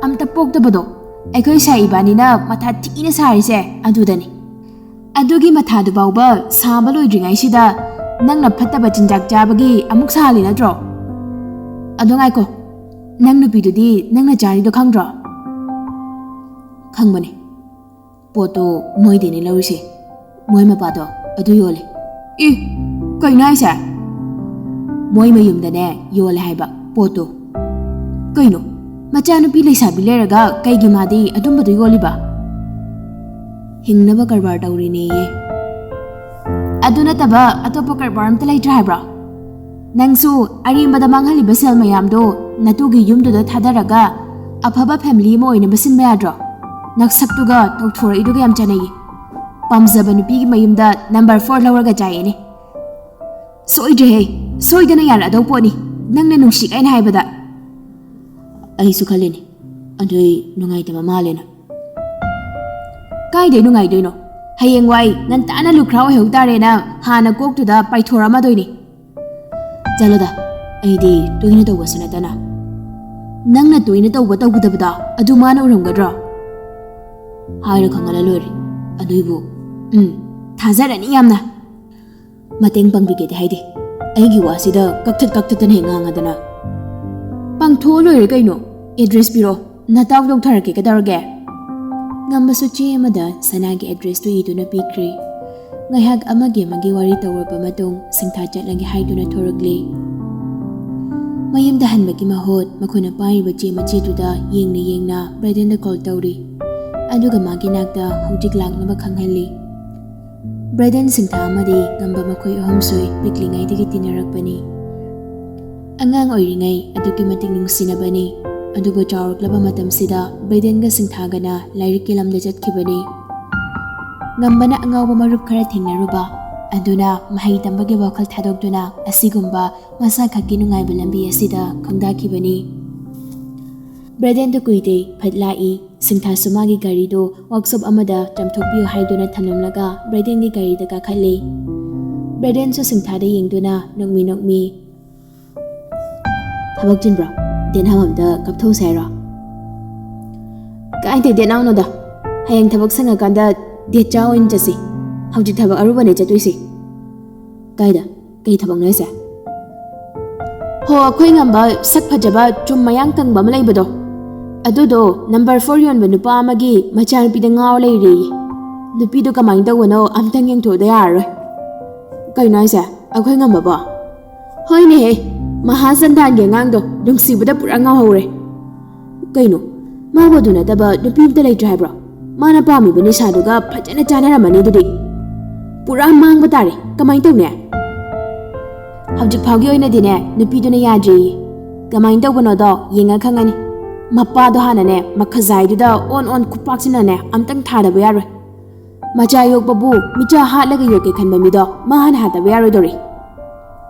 ꯑꯝꯇ ꯄꯣꯛꯇꯕꯗꯣ꯫ ꯑꯩꯈꯣꯏ ꯁꯥꯏ ꯏꯕꯥꯅꯤꯅ ꯃꯊꯥ ꯊꯤꯅ ꯁꯥꯔꯤꯁꯦ ꯑꯗꯨꯗꯅꯤ꯫ ꯑꯗꯨꯒꯤ ꯃꯊꯥꯗꯨ ꯐꯥꯎꯕ ꯁꯥꯕ ꯂꯣꯏꯗ꯭ꯔꯤꯉꯩꯁꯤꯗ ꯅꯪꯅ ꯐꯠꯇꯕ ꯆꯤꯟꯖꯥꯛ ꯆꯥꯕꯒꯤ ꯑꯃꯨꯛ ꯁꯥꯍꯜꯂꯤ ꯅꯠꯇ꯭ꯔꯣ? ꯑꯗꯣ ꯉꯥꯏꯈꯣ, ꯅꯪ ꯅꯨꯄꯤꯗꯨꯗꯤ ꯅꯪꯅ ꯆꯥꯔꯤꯗꯣ ꯈꯪꯗ꯭ꯔꯣ? ꯈꯪꯕꯅꯦ꯫ ꯄꯣꯠꯇꯣ ꯃꯣꯏꯗꯩꯅꯦ ꯂꯧꯔꯤꯁꯦ꯫ ꯃꯣꯏ ꯃꯄꯥꯗꯣ ꯑꯗꯨ ꯌꯣꯜꯂꯦ꯫ ꯏ, ꯀꯩꯅꯣ ꯍꯥꯏꯁꯦ? ꯃꯣꯏ ꯃꯌꯨꯝꯗꯅꯦ ꯌꯣꯜꯂꯦ ꯍꯥꯏꯕ ꯄꯣꯠꯇꯣ꯫ ꯀꯩꯅꯣ, ꯃꯆꯥꯅꯨꯄꯤ ꯂꯩꯁꯥꯕꯤ ꯂꯩꯔꯒ ꯀꯩꯒꯤ ꯃꯥꯗꯤ ꯑꯗꯨꯝꯕꯗꯣ ꯌꯣꯜꯂꯤꯕ? ꯍꯤꯡꯅꯕ ꯀꯔꯕꯥꯔ ꯇꯧꯔꯤꯅꯦꯌꯦ꯫ ꯑꯗꯨ ꯅꯠꯇꯕ ꯑꯇꯣꯞꯄ ꯀꯔꯕꯥꯔ ꯑꯝꯇ ꯂꯩꯇ꯭ꯔꯦ ꯍꯥꯏꯕ꯭ꯔꯣ? ꯅꯪꯁꯨ ꯑꯔꯦꯝꯕꯗ ꯃꯥꯡꯍꯜꯂꯤꯕ ꯁꯦꯜ ꯃꯌꯥꯝꯗꯣ ꯅꯇꯨꯒꯤ ꯌꯨꯝꯗꯨꯗ ꯊꯥꯗꯔꯒ ꯑꯐꯕ ꯐꯦꯃꯤꯂꯤ ꯑꯃ ꯑꯣꯏꯅꯕ ꯁꯤꯟꯕ ꯌꯥꯗ꯭ꯔꯣ? ꯅꯁꯛꯇꯨꯒ ꯇꯧꯊꯣꯔꯛꯏꯗꯨꯒ ꯌꯥꯝ ꯆꯥꯅꯩꯌꯦ꯫ ꯄꯥꯝꯖꯕ ꯅꯨꯄꯤꯒꯤ ꯃꯌꯨꯝꯗ ꯅꯝꯕꯔ ꯐꯣꯔ ꯂꯧꯔꯒ ꯆꯥꯏꯌꯦꯅꯦ꯫ ꯁꯣꯏꯗ꯭ꯔꯦꯍꯦ, ꯁꯣꯏꯗꯅ ꯌꯥꯔꯛꯑꯗꯧ ꯄꯣꯠꯅꯤ, ꯅꯪꯅ ꯅꯨꯡꯁꯤ ꯀꯥꯏꯅ ꯍꯥꯏꯕꯗ꯫ ꯑꯩꯁꯨ ꯈꯜꯂꯤꯅꯦ, ꯑꯗꯨꯏ ꯅꯨꯡꯉꯥꯏꯇꯕ ꯃꯥꯜꯂꯦꯅ꯫ ꯀꯥꯏꯗꯩ ꯅꯨꯡꯉꯥꯏꯗꯣꯏꯅꯣ? ꯍꯌꯦꯡꯋꯥꯏ ꯉꯟꯇꯥꯅ ꯂꯨꯈ꯭ꯔꯥ ꯑꯣꯏꯍꯧ ꯇꯥꯔꯦꯅ ꯍꯥꯟꯅ ꯀꯣꯛꯇꯨꯗ ꯄꯥꯏꯊꯣꯔꯛꯑꯝꯃꯗꯣꯏꯅꯤ꯫ ꯆꯠꯂꯣꯗ, ꯑꯩꯗꯤ ꯇꯣꯏꯅ ꯇꯧꯕꯁꯨ ꯅꯠꯇꯅ꯫ ꯅꯪꯅ ꯇꯣꯏꯅ ꯇꯧꯕ ꯇꯧꯒꯗꯕꯗꯣ ꯑꯗꯨ ꯃꯥꯅ ꯎꯔꯝꯒꯗ꯭ꯔꯣ? ꯍꯥꯏꯔ ꯈꯪꯍꯜꯂ ꯂꯣꯏꯔꯦ꯫ ꯑꯗꯨꯏꯕꯨ, ꯎꯝ, ꯊꯥꯖꯔꯅꯤ ꯌꯥꯝꯅ꯫ ꯃꯇꯦꯡ ꯄꯥꯡꯕꯤꯒꯦꯗꯤ ꯍꯥꯏꯗꯦ꯫ ꯑꯩꯒꯤ ꯋꯥꯁꯤꯗ ꯀꯛꯊꯠ ꯀꯛꯊꯠꯇꯅ ꯍꯦꯛ ꯉꯥꯡꯉꯗꯅ꯫ ꯄꯥꯡꯊꯣꯛꯑ ꯂꯣꯏꯔꯦ ꯀꯩꯅꯣ꯫ ꯑꯦꯗ꯭ꯔꯦꯁ ꯄꯤꯔꯣ꯫ ꯅꯇꯥꯎ ꯌꯧꯊꯔꯛꯀꯦ ꯀꯩꯗꯧꯔꯒꯦ? ꯉꯝꯕꯁꯨ ꯆꯦ ꯑꯃꯗ ꯁꯅꯥꯒꯤ ꯑꯦꯗ꯭ꯔꯦꯁꯇꯨ ꯏꯗꯨꯅ ꯄꯤꯈ꯭ꯔꯦ꯫ ꯉꯥꯏꯍꯥꯛ ꯑꯃꯒꯤ ꯑꯃꯒꯤ ꯋꯥꯔꯤ ꯇꯧꯔꯕ ꯃꯇꯨꯡ ꯁꯤꯡꯊꯥ ꯆꯠꯂꯒꯦ ꯍꯥꯏꯗꯨꯅ ꯊꯣꯔꯛꯂꯤ꯫ ꯃꯌꯨꯝꯗ ꯍꯟꯕꯒꯤ ꯃꯍꯨꯠ ꯃꯈꯣꯏꯅ ꯄꯥꯏꯔꯤꯕ ꯆꯦ ꯃꯆꯦꯗꯨꯗ ꯌꯦꯡꯅ ꯌꯦꯡꯅ ꯕ꯭ꯔꯦꯗꯦꯟꯗ ꯀꯣꯜ ꯇꯧꯔꯤ꯫ ꯑꯗꯨꯒ ꯃꯥꯒꯤ ꯅꯥꯛꯇ ꯍꯧꯖꯤꯛ ꯂꯥꯛꯅꯕ ꯈꯪꯍꯜꯂꯤ꯫ ꯕ꯭ꯔꯦꯗꯦꯟ, ꯁꯤꯡꯊꯥ ꯑꯃꯗꯤ ꯉꯝꯕ ꯃꯈꯣꯏ ꯑꯍꯨꯝꯁꯨ ꯄꯤꯛꯂꯤꯉꯩꯗꯒꯤ ꯇꯤꯟꯅꯔꯛꯄꯅꯤ꯫ ꯑꯉꯥꯡ ꯑꯣꯏꯔꯤꯉꯩ ꯑꯗꯨꯛꯀꯤ ꯃꯇꯤꯛ ꯅꯨꯡꯁꯤꯅꯕꯅꯤ꯫ ꯑꯗꯨꯕꯨ ꯆꯥꯎꯔꯛꯂꯕ ꯃꯇꯝꯁꯤꯗ ꯕ꯭ꯔꯦꯗꯦꯟꯒ ꯁꯤꯡꯊꯥꯒꯅ ꯂꯥꯏꯔꯤꯛꯀꯤ ꯂꯝꯗ ꯆꯠꯈꯤꯕꯅꯤ꯫ ꯉꯝꯕꯅ ꯑꯉꯥꯎꯕ ꯃꯔꯨꯞ ꯈꯔ ꯊꯦꯡꯅꯔꯨꯕ ꯑꯗꯨꯅ ꯃꯍꯩ ꯇꯝꯕꯒꯤ ꯋꯥꯈꯜ ꯊꯥꯗꯣꯛꯇꯨꯅ ꯑꯁꯤꯒꯨꯝꯕ ꯃꯁꯥ ꯈꯛꯀꯤ ꯅꯨꯡꯉꯥꯏꯕ ꯂꯝꯕꯤ ꯑꯁꯤꯗ ꯈꯣꯡꯗꯥꯈꯤꯕꯅꯤ꯫ ꯕ꯭ꯔꯦꯗꯦꯟꯗꯨ ꯀꯨꯏꯗꯦ ꯐꯠ ꯂꯥꯛꯏ꯫ ꯁꯤꯡꯊꯥꯁꯨ ꯃꯥꯒꯤ ꯒꯥꯔꯤꯗꯨ ꯋꯥꯛꯁꯣꯞ ꯑꯃꯗ ꯆꯥꯝꯊꯣꯛꯄꯤꯌꯨ ꯍꯥꯏꯗꯨꯅ ꯊꯝꯂꯝꯂꯒ ꯕ꯭ꯔꯦꯗꯦꯟꯒꯤ ꯒꯥꯔꯤꯗ ꯀꯥꯈꯠꯂꯤ꯫ ꯕ꯭ꯔꯦꯗꯦꯟꯁꯨ ꯁꯤꯡꯊꯥꯗ ꯌꯦꯡꯗꯨꯅ ꯅꯣꯛꯃꯤ ꯅꯣꯛꯃꯤ, "ꯊꯕꯛ ꯆꯤꯟꯕ꯭ꯔꯣ? ꯗꯦꯠ ꯅꯥꯎ ꯑꯝꯇ ꯀꯥꯞꯊꯣꯛꯎꯁꯦ ꯍꯥꯏꯔꯣ?" "ꯀꯥꯏꯗꯩ ꯗꯦꯠ ꯅꯥꯎꯅꯣꯗ? ꯍꯌꯦꯡ ꯊꯕꯛ ꯁꯪꯉꯀꯥꯟꯗ ꯗꯦꯠ ꯆꯥ ꯑꯣꯏꯅ ꯆꯠꯁꯤ꯫ ꯍꯧꯖꯤꯛ ꯊꯕꯛ ꯑꯔꯨꯕꯅꯦ ꯆꯠꯇꯣꯏꯁꯦ꯫" "ꯀꯥꯏꯗ? ꯀꯩ ꯊꯕꯛꯅꯣ ꯍꯥꯏꯁꯦ?" "ꯍꯣ, ꯑꯩꯈꯣꯏ ꯉꯝꯕ ꯁꯛ ꯐꯖꯕ ꯆꯨꯝ ꯃꯌꯥꯡ ꯀꯪꯕ ꯑꯃ ꯂꯩꯕꯗꯣ, ꯑꯗꯨꯗꯣ ꯅꯝꯕꯔ ꯐꯣꯔ ꯌꯣꯟꯕ ꯅꯨꯄꯥ ꯑꯃꯒꯤ ꯃꯆꯥꯅꯨꯄꯤꯗ ꯉꯥꯎ ꯂꯩꯔꯦꯌꯦ꯫ ꯅꯨꯄꯤꯗꯣ ꯀꯃꯥꯏꯅ ꯇꯧꯕꯅꯣ ꯑꯝꯇꯪ ꯌꯦꯡꯊꯣꯛꯎꯗ ꯌꯥꯔꯔꯣꯏ꯫" "ꯀꯩꯅꯣ ꯍꯥꯏꯁꯦ? ꯑꯩꯈꯣꯏ ꯉꯝꯕꯕꯣ?" "ꯍꯣꯏꯅꯦꯍꯦ, ꯃꯍꯥ ꯆꯟꯗꯥꯟꯒꯤ ꯑꯉꯥꯡꯗꯣ ꯅꯨꯡꯁꯤꯕꯗ ꯄꯨꯔꯥ ꯉꯥꯎꯍꯧꯔꯦ꯫" "ꯀꯩꯅꯣ, ꯃꯥꯕꯨ ꯑꯗꯨ ꯅꯠꯇꯕ ꯅꯨꯄꯤ ꯑꯝꯇ ꯂꯩꯇ꯭ꯔꯦ ꯍꯥꯏꯕ꯭ꯔꯣ? ꯃꯥꯅ ꯄꯥꯝꯃꯤꯕ ꯅꯤꯁꯥꯗꯨꯒ ꯐꯖꯅ ꯆꯥꯟꯅꯔꯝꯃꯅꯤ ꯑꯗꯨꯗꯤ꯫ ꯄꯨꯔꯥ ꯃꯥꯡꯕ ꯇꯥꯔꯦ꯫ ꯀꯃꯥꯏꯅ ꯇꯧꯅꯤ?" "ꯍꯧꯖꯤꯛ ꯐꯥꯎꯒꯤ ꯑꯣꯏꯅꯗꯤꯅꯦ ꯅꯨꯄꯤꯗꯨꯅ ꯌꯥꯗ꯭ꯔꯤꯌꯦ꯫ ꯀꯃꯥꯏꯅ ꯇꯧꯕꯅꯣꯗꯣ ꯌꯦꯡꯉ ꯈꯪꯉꯅꯤ꯫ ꯃꯄꯥꯗꯣ ꯍꯥꯟꯅꯅꯦ ꯃꯈꯖꯥꯏꯗꯨꯗ ꯑꯣꯟ ꯑꯣꯟ ꯈꯨꯄꯥꯛꯁꯤꯅꯅꯦ ꯑꯝꯇꯪ ꯊꯥꯗꯕ ꯌꯥꯔꯣꯏ꯫ ꯃꯆꯥ ꯌꯣꯛꯄꯕꯨ ꯃꯤꯆꯥ ꯍꯥꯠꯂꯒ ꯌꯣꯛꯀꯦ ꯈꯟꯕ ꯃꯤꯗꯣ ꯃꯥ ꯍꯥꯟꯅ ꯍꯥꯠꯇꯕ ꯌꯥꯔꯣꯏꯗꯧꯔꯤ꯫"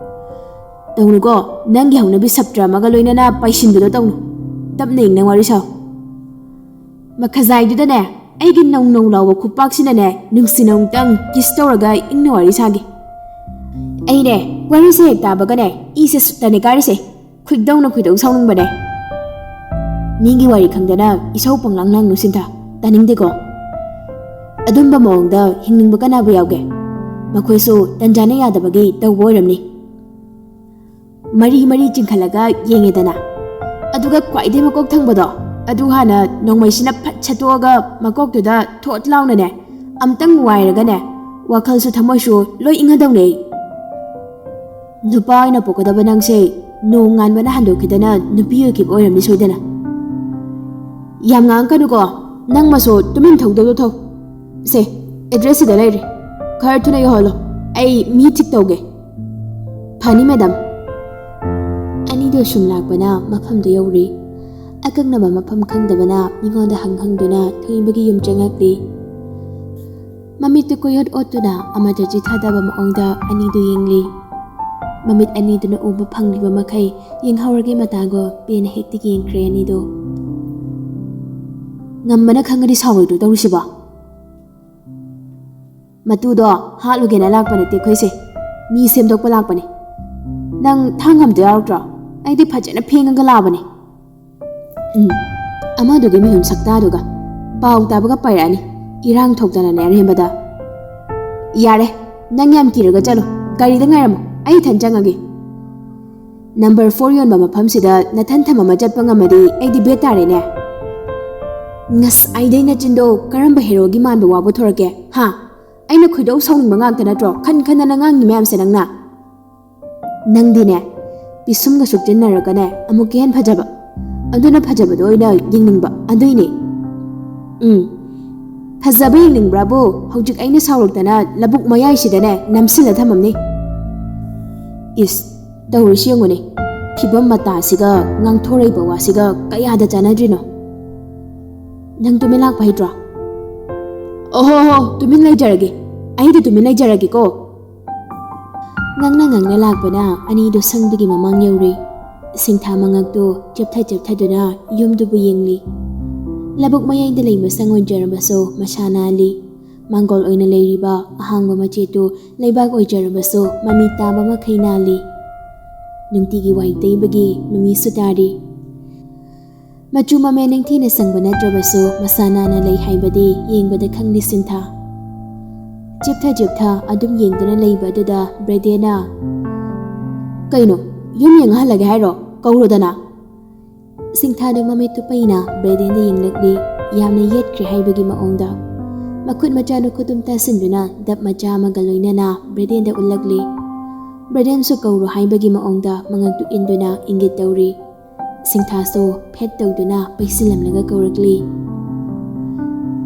"ꯇꯧꯅꯨꯀꯣ, ꯅꯪꯒꯤ ꯍꯧꯅꯕꯤ ꯁꯞꯇ꯭ꯔ ꯑꯃꯒ ꯂꯣꯏꯅꯅ ꯄꯥꯏꯁꯤꯟꯕꯗꯣ ꯇꯧꯅꯨ꯫ ꯇꯞꯅ ꯏꯪꯅ ꯋꯥꯔꯤ ꯁꯥꯎ꯫" ꯃꯈꯖꯥꯏꯗꯨꯗꯅꯦ ꯑꯩꯒꯤ ꯅꯧ ꯅꯧ ꯂꯥꯎꯕ ꯈꯨꯄꯥꯛꯁꯤꯅꯅꯦ ꯅꯨꯡꯁꯤꯅ ꯑꯃꯨꯛꯇꯪ ꯀꯤꯁ ꯇꯧꯔꯒ ꯏꯪꯅ ꯋꯥꯔꯤ ꯁꯥꯒꯦ꯫ ꯑꯩꯅꯦ ꯋꯥꯔꯤꯁꯦ ꯍꯦꯛ ꯇꯥꯕꯒꯅꯦ ꯏꯁꯦ ꯁꯨꯠꯇꯅꯦ ꯀꯥꯔꯤꯁꯦ꯫ ꯈꯣꯏꯗꯧꯅ ꯈꯣꯏꯗꯧ ꯁꯥꯎꯅꯤꯡꯕꯅꯦ꯫ ꯃꯤꯒꯤ ꯋꯥꯔꯤ ꯈꯪꯗꯅ ꯏꯁꯧ ꯄꯪꯂꯥꯡ ꯂꯥꯡꯅꯨ ꯁꯤꯟꯊꯥ꯫ ꯇꯥꯅꯤꯡꯗꯦꯀꯣ꯫ ꯑꯗꯨꯝꯕ ꯃꯑꯣꯡꯗ ꯍꯤꯡꯅꯤꯡꯕ ꯀꯅꯥꯕꯨ ꯌꯥꯎꯒꯦ? ꯃꯈꯣꯏꯁꯨ ꯇꯟꯖꯥꯅ ꯌꯥꯗꯕꯒꯤ ꯇꯧꯕ ꯑꯣꯏꯔꯝꯅꯤ꯫ ꯃꯔꯤ ꯃꯔꯤ ꯆꯤꯡꯈꯠꯂꯒ ꯌꯦꯡꯉꯦꯗꯅ꯫ ꯑꯗꯨꯒ ꯈ꯭ꯋꯥꯏꯗꯩ ꯃꯀꯣꯛ ꯊꯪꯕꯗꯣ, ꯑꯗꯨ ꯍꯥꯟꯅ ꯅꯣꯡꯃꯩꯁꯤꯅ ꯐꯠ ꯁꯠꯇꯣꯛꯑꯒ ꯃꯀꯣꯛꯇꯨꯗ ꯊꯣꯠ ꯂꯥꯎꯅꯅꯦ ꯑꯝꯇꯪ ꯋꯥꯏꯔꯒꯅꯦ, ꯋꯥꯈꯜꯁꯨ ꯊꯃꯣꯏꯁꯨ ꯂꯣꯏ ꯏꯪꯉꯗꯧꯅꯦ ꯑꯩ꯫ ꯅꯨꯄꯥ ꯑꯣꯏꯅ ꯄꯣꯛꯀꯗꯕ ꯅꯪꯁꯦ ꯅꯣꯡ ꯉꯥꯟꯕꯅ ꯍꯟꯗꯣꯛꯈꯤꯗꯅ ꯅꯨꯄꯤ ꯑꯣꯏꯈꯤꯕ ꯑꯣꯏꯔꯝꯅꯤ ꯁꯣꯏꯗꯅ꯫ ꯌꯥꯝ ꯉꯥꯡꯉꯛꯀꯅꯨꯀꯣ, ꯅꯪ ꯃꯁꯣ ꯇꯨꯃꯤꯟ ꯊꯧꯗꯧꯗꯣ ꯊꯧ꯫ ꯁꯦ, ꯑꯦꯗ꯭ꯔꯦꯁ ꯁꯤꯗ ꯂꯩꯔꯦ, ꯈꯔ ꯊꯨꯅ ꯌꯧꯍꯜꯂꯣ, ꯑꯩ ꯃꯤ ꯊꯤꯛ ꯇꯧꯒꯦ꯫ ꯐꯅꯤ ꯃꯦꯗꯥꯝ꯫ ꯑꯅꯤꯗꯣ ꯁꯨꯝ ꯂꯥꯛꯄꯅ ꯃꯐꯝꯗꯨ ꯌꯧꯔꯦ꯫ ꯑꯀꯛꯅꯕ ꯃꯐꯝ ꯈꯪꯗꯕꯅ ꯃꯤꯉꯣꯟꯗ ꯍꯪ ꯍꯪꯗꯨꯅ ꯊꯣꯏꯕꯒꯤ ꯌꯨꯝ ꯆꯪꯉꯛꯂꯦ꯫ ꯃꯃꯤꯠꯇꯨ ꯀꯣꯏꯑꯣꯠ ꯑꯣꯠꯇꯨꯅ ꯑꯃꯠꯇ ꯆꯤꯊꯗꯕ ꯃꯑꯣꯡꯗ ꯑꯅꯤꯗꯨ ꯌꯦꯡꯂꯤ꯫ ꯃꯃꯤꯠ ꯑꯅꯤꯗꯨꯅ ꯎꯕ ꯐꯪꯂꯤꯕ ꯃꯈꯩ ꯌꯦꯡꯍꯧꯔꯒꯦ ꯃꯇꯥꯒꯣ ꯄꯦꯟꯅ ꯍꯦꯛꯇ ꯌꯦꯡꯈ꯭ꯔꯦ ꯑꯅꯤꯗꯨ꯫ ꯉꯝꯕꯅ ꯈꯪꯉꯗꯤ ꯁꯥꯎꯔꯣꯏꯗ꯭ꯔꯣ ꯇꯧꯔꯤꯁꯤꯕꯣ? ꯃꯇꯨꯗꯣ ꯍꯥꯠꯂꯨꯒꯦꯅ ꯂꯥꯛꯄ ꯅꯠꯇꯦ ꯑꯩꯈꯣꯏꯁꯦ, ꯃꯤ ꯁꯦꯝꯗꯣꯛꯄ ꯂꯥꯛꯄꯅꯦ꯫ ꯅꯪ ꯊꯥꯡ ꯑꯝꯇ ꯌꯥꯎꯔꯛꯇ꯭ꯔꯣ? ꯑꯩꯗꯤ ꯐꯖꯅ ꯐꯦꯡꯉꯒ ꯂꯥꯛꯑꯕꯅꯦ꯫ ꯎꯝ, ꯑꯃꯗꯨꯒꯤ ꯃꯤꯍꯨꯟ ꯁꯛꯇꯥꯗꯨꯒ ꯄꯥꯎ ꯇꯥꯕꯒ ꯄꯥꯏꯔꯛꯑꯅꯤ, ꯏꯔꯥꯡ ꯊꯣꯛꯇꯅꯅꯦ ꯑꯔꯦꯝꯕꯗ꯫ ꯌꯥꯔꯦ, ꯅꯪ ꯌꯥꯝ ꯀꯤꯔꯒ ꯆꯠꯂꯣ, ꯒꯥꯔꯤꯗ ꯉꯥꯏꯔꯝꯃꯣ, ꯑꯩ ꯏꯊꯟ ꯆꯪꯉꯒꯦ꯫ ꯅꯝꯕꯔ ꯐꯣꯔ ꯌꯣꯟꯕ ꯃꯐꯝꯁꯤꯗ ꯅꯊꯟ ꯊꯝꯃꯝꯃ ꯆꯠꯄ ꯉꯝꯃꯗꯤ ꯑꯩꯗꯤ ꯕꯦꯠ ꯇꯥꯔꯦꯅꯦ꯫ ꯉꯁꯥꯏꯗꯩ ꯅꯆꯤꯟꯗꯣ ꯀꯔꯝꯕ ꯍꯦꯔꯣꯒꯤ ꯃꯥꯟꯕ ꯋꯥ ꯄꯨꯊꯣꯔꯛꯀꯦ, ꯍꯥ? ꯑꯩꯅ ꯈꯣꯏꯗꯧ ꯁꯥꯎꯅꯤꯡꯕ ꯉꯥꯛꯇ ꯅꯠꯇ꯭ꯔꯣ ꯈꯟ ꯈꯟꯗꯅ ꯉꯥꯡꯉꯤ ꯃꯌꯥꯝꯁꯦ ꯅꯪꯅ? ꯅꯪꯗꯤꯅꯦ, ꯄꯤꯁꯨꯝꯒ ꯁꯨꯛꯆꯤꯟꯅꯔꯒꯅꯦ ꯑꯃꯨꯛꯀ ꯍꯦꯟ ꯐꯖꯕ, ꯑꯗꯨꯅ ꯐꯖꯕꯗꯣ ꯑꯣꯏꯅ ꯌꯦꯡꯅꯤꯡꯕ ꯑꯗꯨꯏꯅꯦ꯫ ꯎꯝ, ꯐꯖꯕ ꯌꯦꯡꯅꯤꯡꯕ꯭ꯔꯥꯕꯨ ꯍꯧꯖꯤꯛ ꯑꯩꯅ ꯁꯥꯎꯔꯛꯇꯅ ꯂꯧꯕꯨꯛ ꯃꯌꯥꯏꯁꯤꯗꯅꯦ ꯅꯝꯁꯤꯜꯂ ꯊꯝꯃꯝꯅꯤ꯫ ꯏꯁ, ꯇꯧꯔꯤꯁꯤ ꯌꯦꯡꯉꯨꯅꯦ, ꯐꯤꯕꯝ ꯃꯇꯥꯁꯤꯒ ꯉꯥꯡꯊꯣꯔꯛꯏꯕ ꯋꯥꯁꯤꯒ ꯀꯌꯥꯗ ꯆꯥꯟꯅꯗ꯭ꯔꯤꯅꯣ? ꯅꯪ ꯇꯨꯃꯤꯟ ꯂꯥꯛꯄ ꯍꯩꯇ꯭ꯔꯣ? ꯑꯣꯍꯣ ꯍꯣ, ꯇꯨꯃꯤꯟ ꯂꯩꯖꯔꯒꯦ, ꯑꯩꯗꯤ ꯇꯨꯃꯤꯟ ꯂꯩꯖꯔꯒꯦꯀꯣ꯫ ꯉꯥꯡꯅ ꯉꯥꯡꯅ ꯂꯥꯛꯄꯅ ꯑꯅꯤꯗꯨ ꯁꯪꯗꯒꯤ ꯃꯃꯥꯡ ꯌꯧꯔꯦ꯫ ꯁꯤꯡꯊꯥ ꯃꯉꯛꯇꯨ ꯆꯦꯞꯊ ꯆꯦꯞꯊꯗꯨꯅ ꯌꯨꯝꯗꯨꯕꯨ ꯌꯦꯡꯂꯤ꯫ ꯂꯧꯕꯨꯛ ꯃꯌꯥꯏꯗ ꯂꯩꯕ ꯁꯪ ꯑꯣꯏꯖꯔꯕꯁꯨ ꯃꯁꯥ ꯅꯥꯜꯂꯤ꯫ ꯃꯥꯡꯒꯣꯜ ꯑꯣꯏꯅ ꯂꯩꯔꯤꯕ ꯑꯍꯥꯡꯕ ꯃꯆꯦꯠꯇꯨ ꯂꯩꯕꯥꯛ ꯑꯣꯏꯖꯔꯕꯁꯨ ꯃꯃꯤ ꯇꯥꯕ ꯃꯈꯩ ꯅꯥꯜꯂꯤ꯫ ꯅꯨꯡꯇꯤꯒꯤ ꯋꯥꯏ ꯇꯩꯕꯒꯤ ꯃꯃꯤꯁꯨ ꯇꯥꯔꯤ꯫ ꯃꯆꯨ ꯃꯃꯦꯟ ꯅꯤꯡꯊꯤꯅ ꯁꯪꯕ ꯅꯠꯇ꯭ꯔꯕꯁꯨ ꯃꯁꯥ ꯅꯥꯟꯅ ꯂꯩ ꯍꯥꯏꯕꯗꯤ ꯌꯦꯡꯕꯗ ꯈꯪꯂꯤ ꯁꯤꯟꯊꯥ꯫ ꯆꯤꯞꯊ ꯆꯤꯞꯊ ꯑꯗꯨꯝ ꯌꯦꯡꯗꯨꯅ ꯂꯩꯕ ꯑꯗꯨꯗ ꯕ꯭ꯔꯦꯗꯦꯅ, "ꯀꯩꯅꯣ, ꯌꯨꯝ ꯌꯦꯡꯉꯍꯜꯂꯒꯦ ꯍꯥꯏꯔꯣ? ꯀꯧꯔꯣꯗꯅ!" ꯁꯤꯡꯊꯥꯗꯨ ꯃꯃꯤꯠꯇꯨ ꯄꯩꯅ ꯕ꯭ꯔꯦꯗꯦꯟꯗ ꯌꯦꯡꯂꯛꯂꯤ, ꯌꯥꯝꯅ ꯌꯦꯠꯈ꯭ꯔꯦ ꯍꯥꯏꯕꯒꯤ ꯃꯑꯣꯡꯗ꯫ ꯃꯈꯨꯠ ꯃꯆꯥꯗꯨ ꯈꯨꯇꯨꯝ ꯇꯥꯁꯤꯟꯗꯨꯅ ꯗꯞ ꯃꯆꯥ ꯑꯃꯒ ꯂꯣꯏꯅꯅ ꯕ꯭ꯔꯦꯗꯦꯟꯗ ꯎꯠꯂꯛꯂꯤ꯫ ꯕ꯭ꯔꯦꯗꯦꯟꯁꯨ ꯀꯧꯔꯣ ꯍꯥꯏꯕꯒꯤ ꯃꯑꯣꯡꯗ ꯃꯉꯛꯇꯨ ꯏꯟꯗꯨꯅ ꯏꯪꯒꯤꯠ ꯇꯧꯔꯤ꯫ ꯁꯤꯡꯊꯥꯁꯨ ꯐꯦꯠ ꯇꯧꯗꯨꯅ ꯄꯩꯁꯤꯜꯂꯝꯂꯒ ꯀꯧꯔꯛꯂꯤ꯫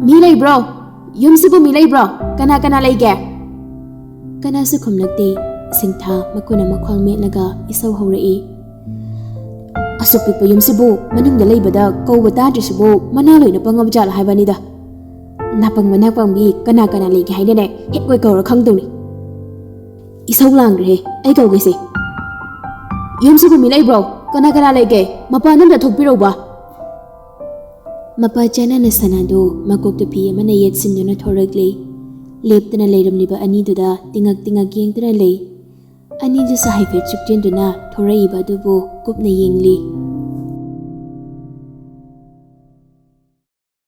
"ꯃꯤ ꯂꯩꯕ꯭ꯔꯣ? ꯌꯨꯝꯁꯤꯕꯨ ꯃꯤ ꯂꯩꯕ꯭ꯔꯣ? ꯀꯅꯥ ꯀꯅꯥ ꯂꯩꯒꯦ?" ꯀꯅꯥꯁꯨ ꯈꯨꯝꯂꯛꯇꯦ꯫ ꯁꯤꯡꯊꯥ ꯃꯈꯨꯠꯅ ꯃꯈ꯭ꯋꯥꯡ ꯃꯦꯠꯂꯒ ꯏꯁꯧ ꯍꯧꯔꯛꯏ꯫ "ꯑꯁꯨꯛ ꯄꯤꯛꯄ ꯌꯨꯝꯁꯤꯕꯨ ꯃꯅꯨꯡꯗ ꯂꯩꯕꯗ ꯀꯧꯕ ꯇꯥꯗ꯭ꯔꯤꯁꯤꯕꯨ ꯃꯅꯥ ꯂꯣꯏꯅ ꯄꯪꯉꯕ ꯖꯥꯠꯂ ꯍꯥꯏꯕꯅꯤꯗ꯫ ꯅꯥꯄꯪꯕ ꯅꯥꯄꯪꯕꯤ ꯀꯅꯥ ꯀꯅꯥ ꯂꯩꯒꯦ ꯍꯥꯏꯅꯅꯦ ꯍꯦꯛ ꯀꯣꯏ ꯀꯧꯔ ꯈꯪꯗꯧꯅꯤ꯫ ꯏꯁꯧ ꯂꯥꯡꯈ꯭ꯔꯦ, ꯑꯩ ꯀꯧꯒꯦꯁꯦ꯫ ꯌꯨꯝꯁꯤꯕꯨ ꯃꯤ ꯂꯩꯕ꯭ꯔꯣ? ꯀꯅꯥ ꯀꯅꯥ ꯂꯩꯒꯦ? ꯃꯄꯥꯟ ꯑꯝꯗ ꯊꯣꯛꯄꯤꯔꯧꯕ꯫" ꯃꯄꯥ ꯆꯥꯅꯅ ꯁꯅꯥꯗꯨ ꯃꯀꯣꯛꯇ ꯐꯤ ꯑꯃꯅ ꯌꯦꯠꯁꯤꯟꯗꯨꯅ ꯊꯣꯔꯛꯂꯤ꯫ ꯂꯦꯞꯇꯅ ꯂꯩꯔꯝꯂꯤꯕ ꯑꯅꯤꯗꯨꯗ ꯇꯤꯉꯛ ꯇꯤꯉꯛ ꯌꯦꯡꯗꯨꯅ ꯂꯩ꯫ ꯑꯅꯤꯗꯨꯁꯨ ꯍꯥꯏꯐꯦꯠ ꯆꯨꯞꯆꯦꯟꯗꯨꯅ ꯊꯣꯔꯛꯏꯕ ꯑꯗꯨꯕꯨ ꯀꯨꯞꯅ ꯌꯦꯡꯂꯤ꯫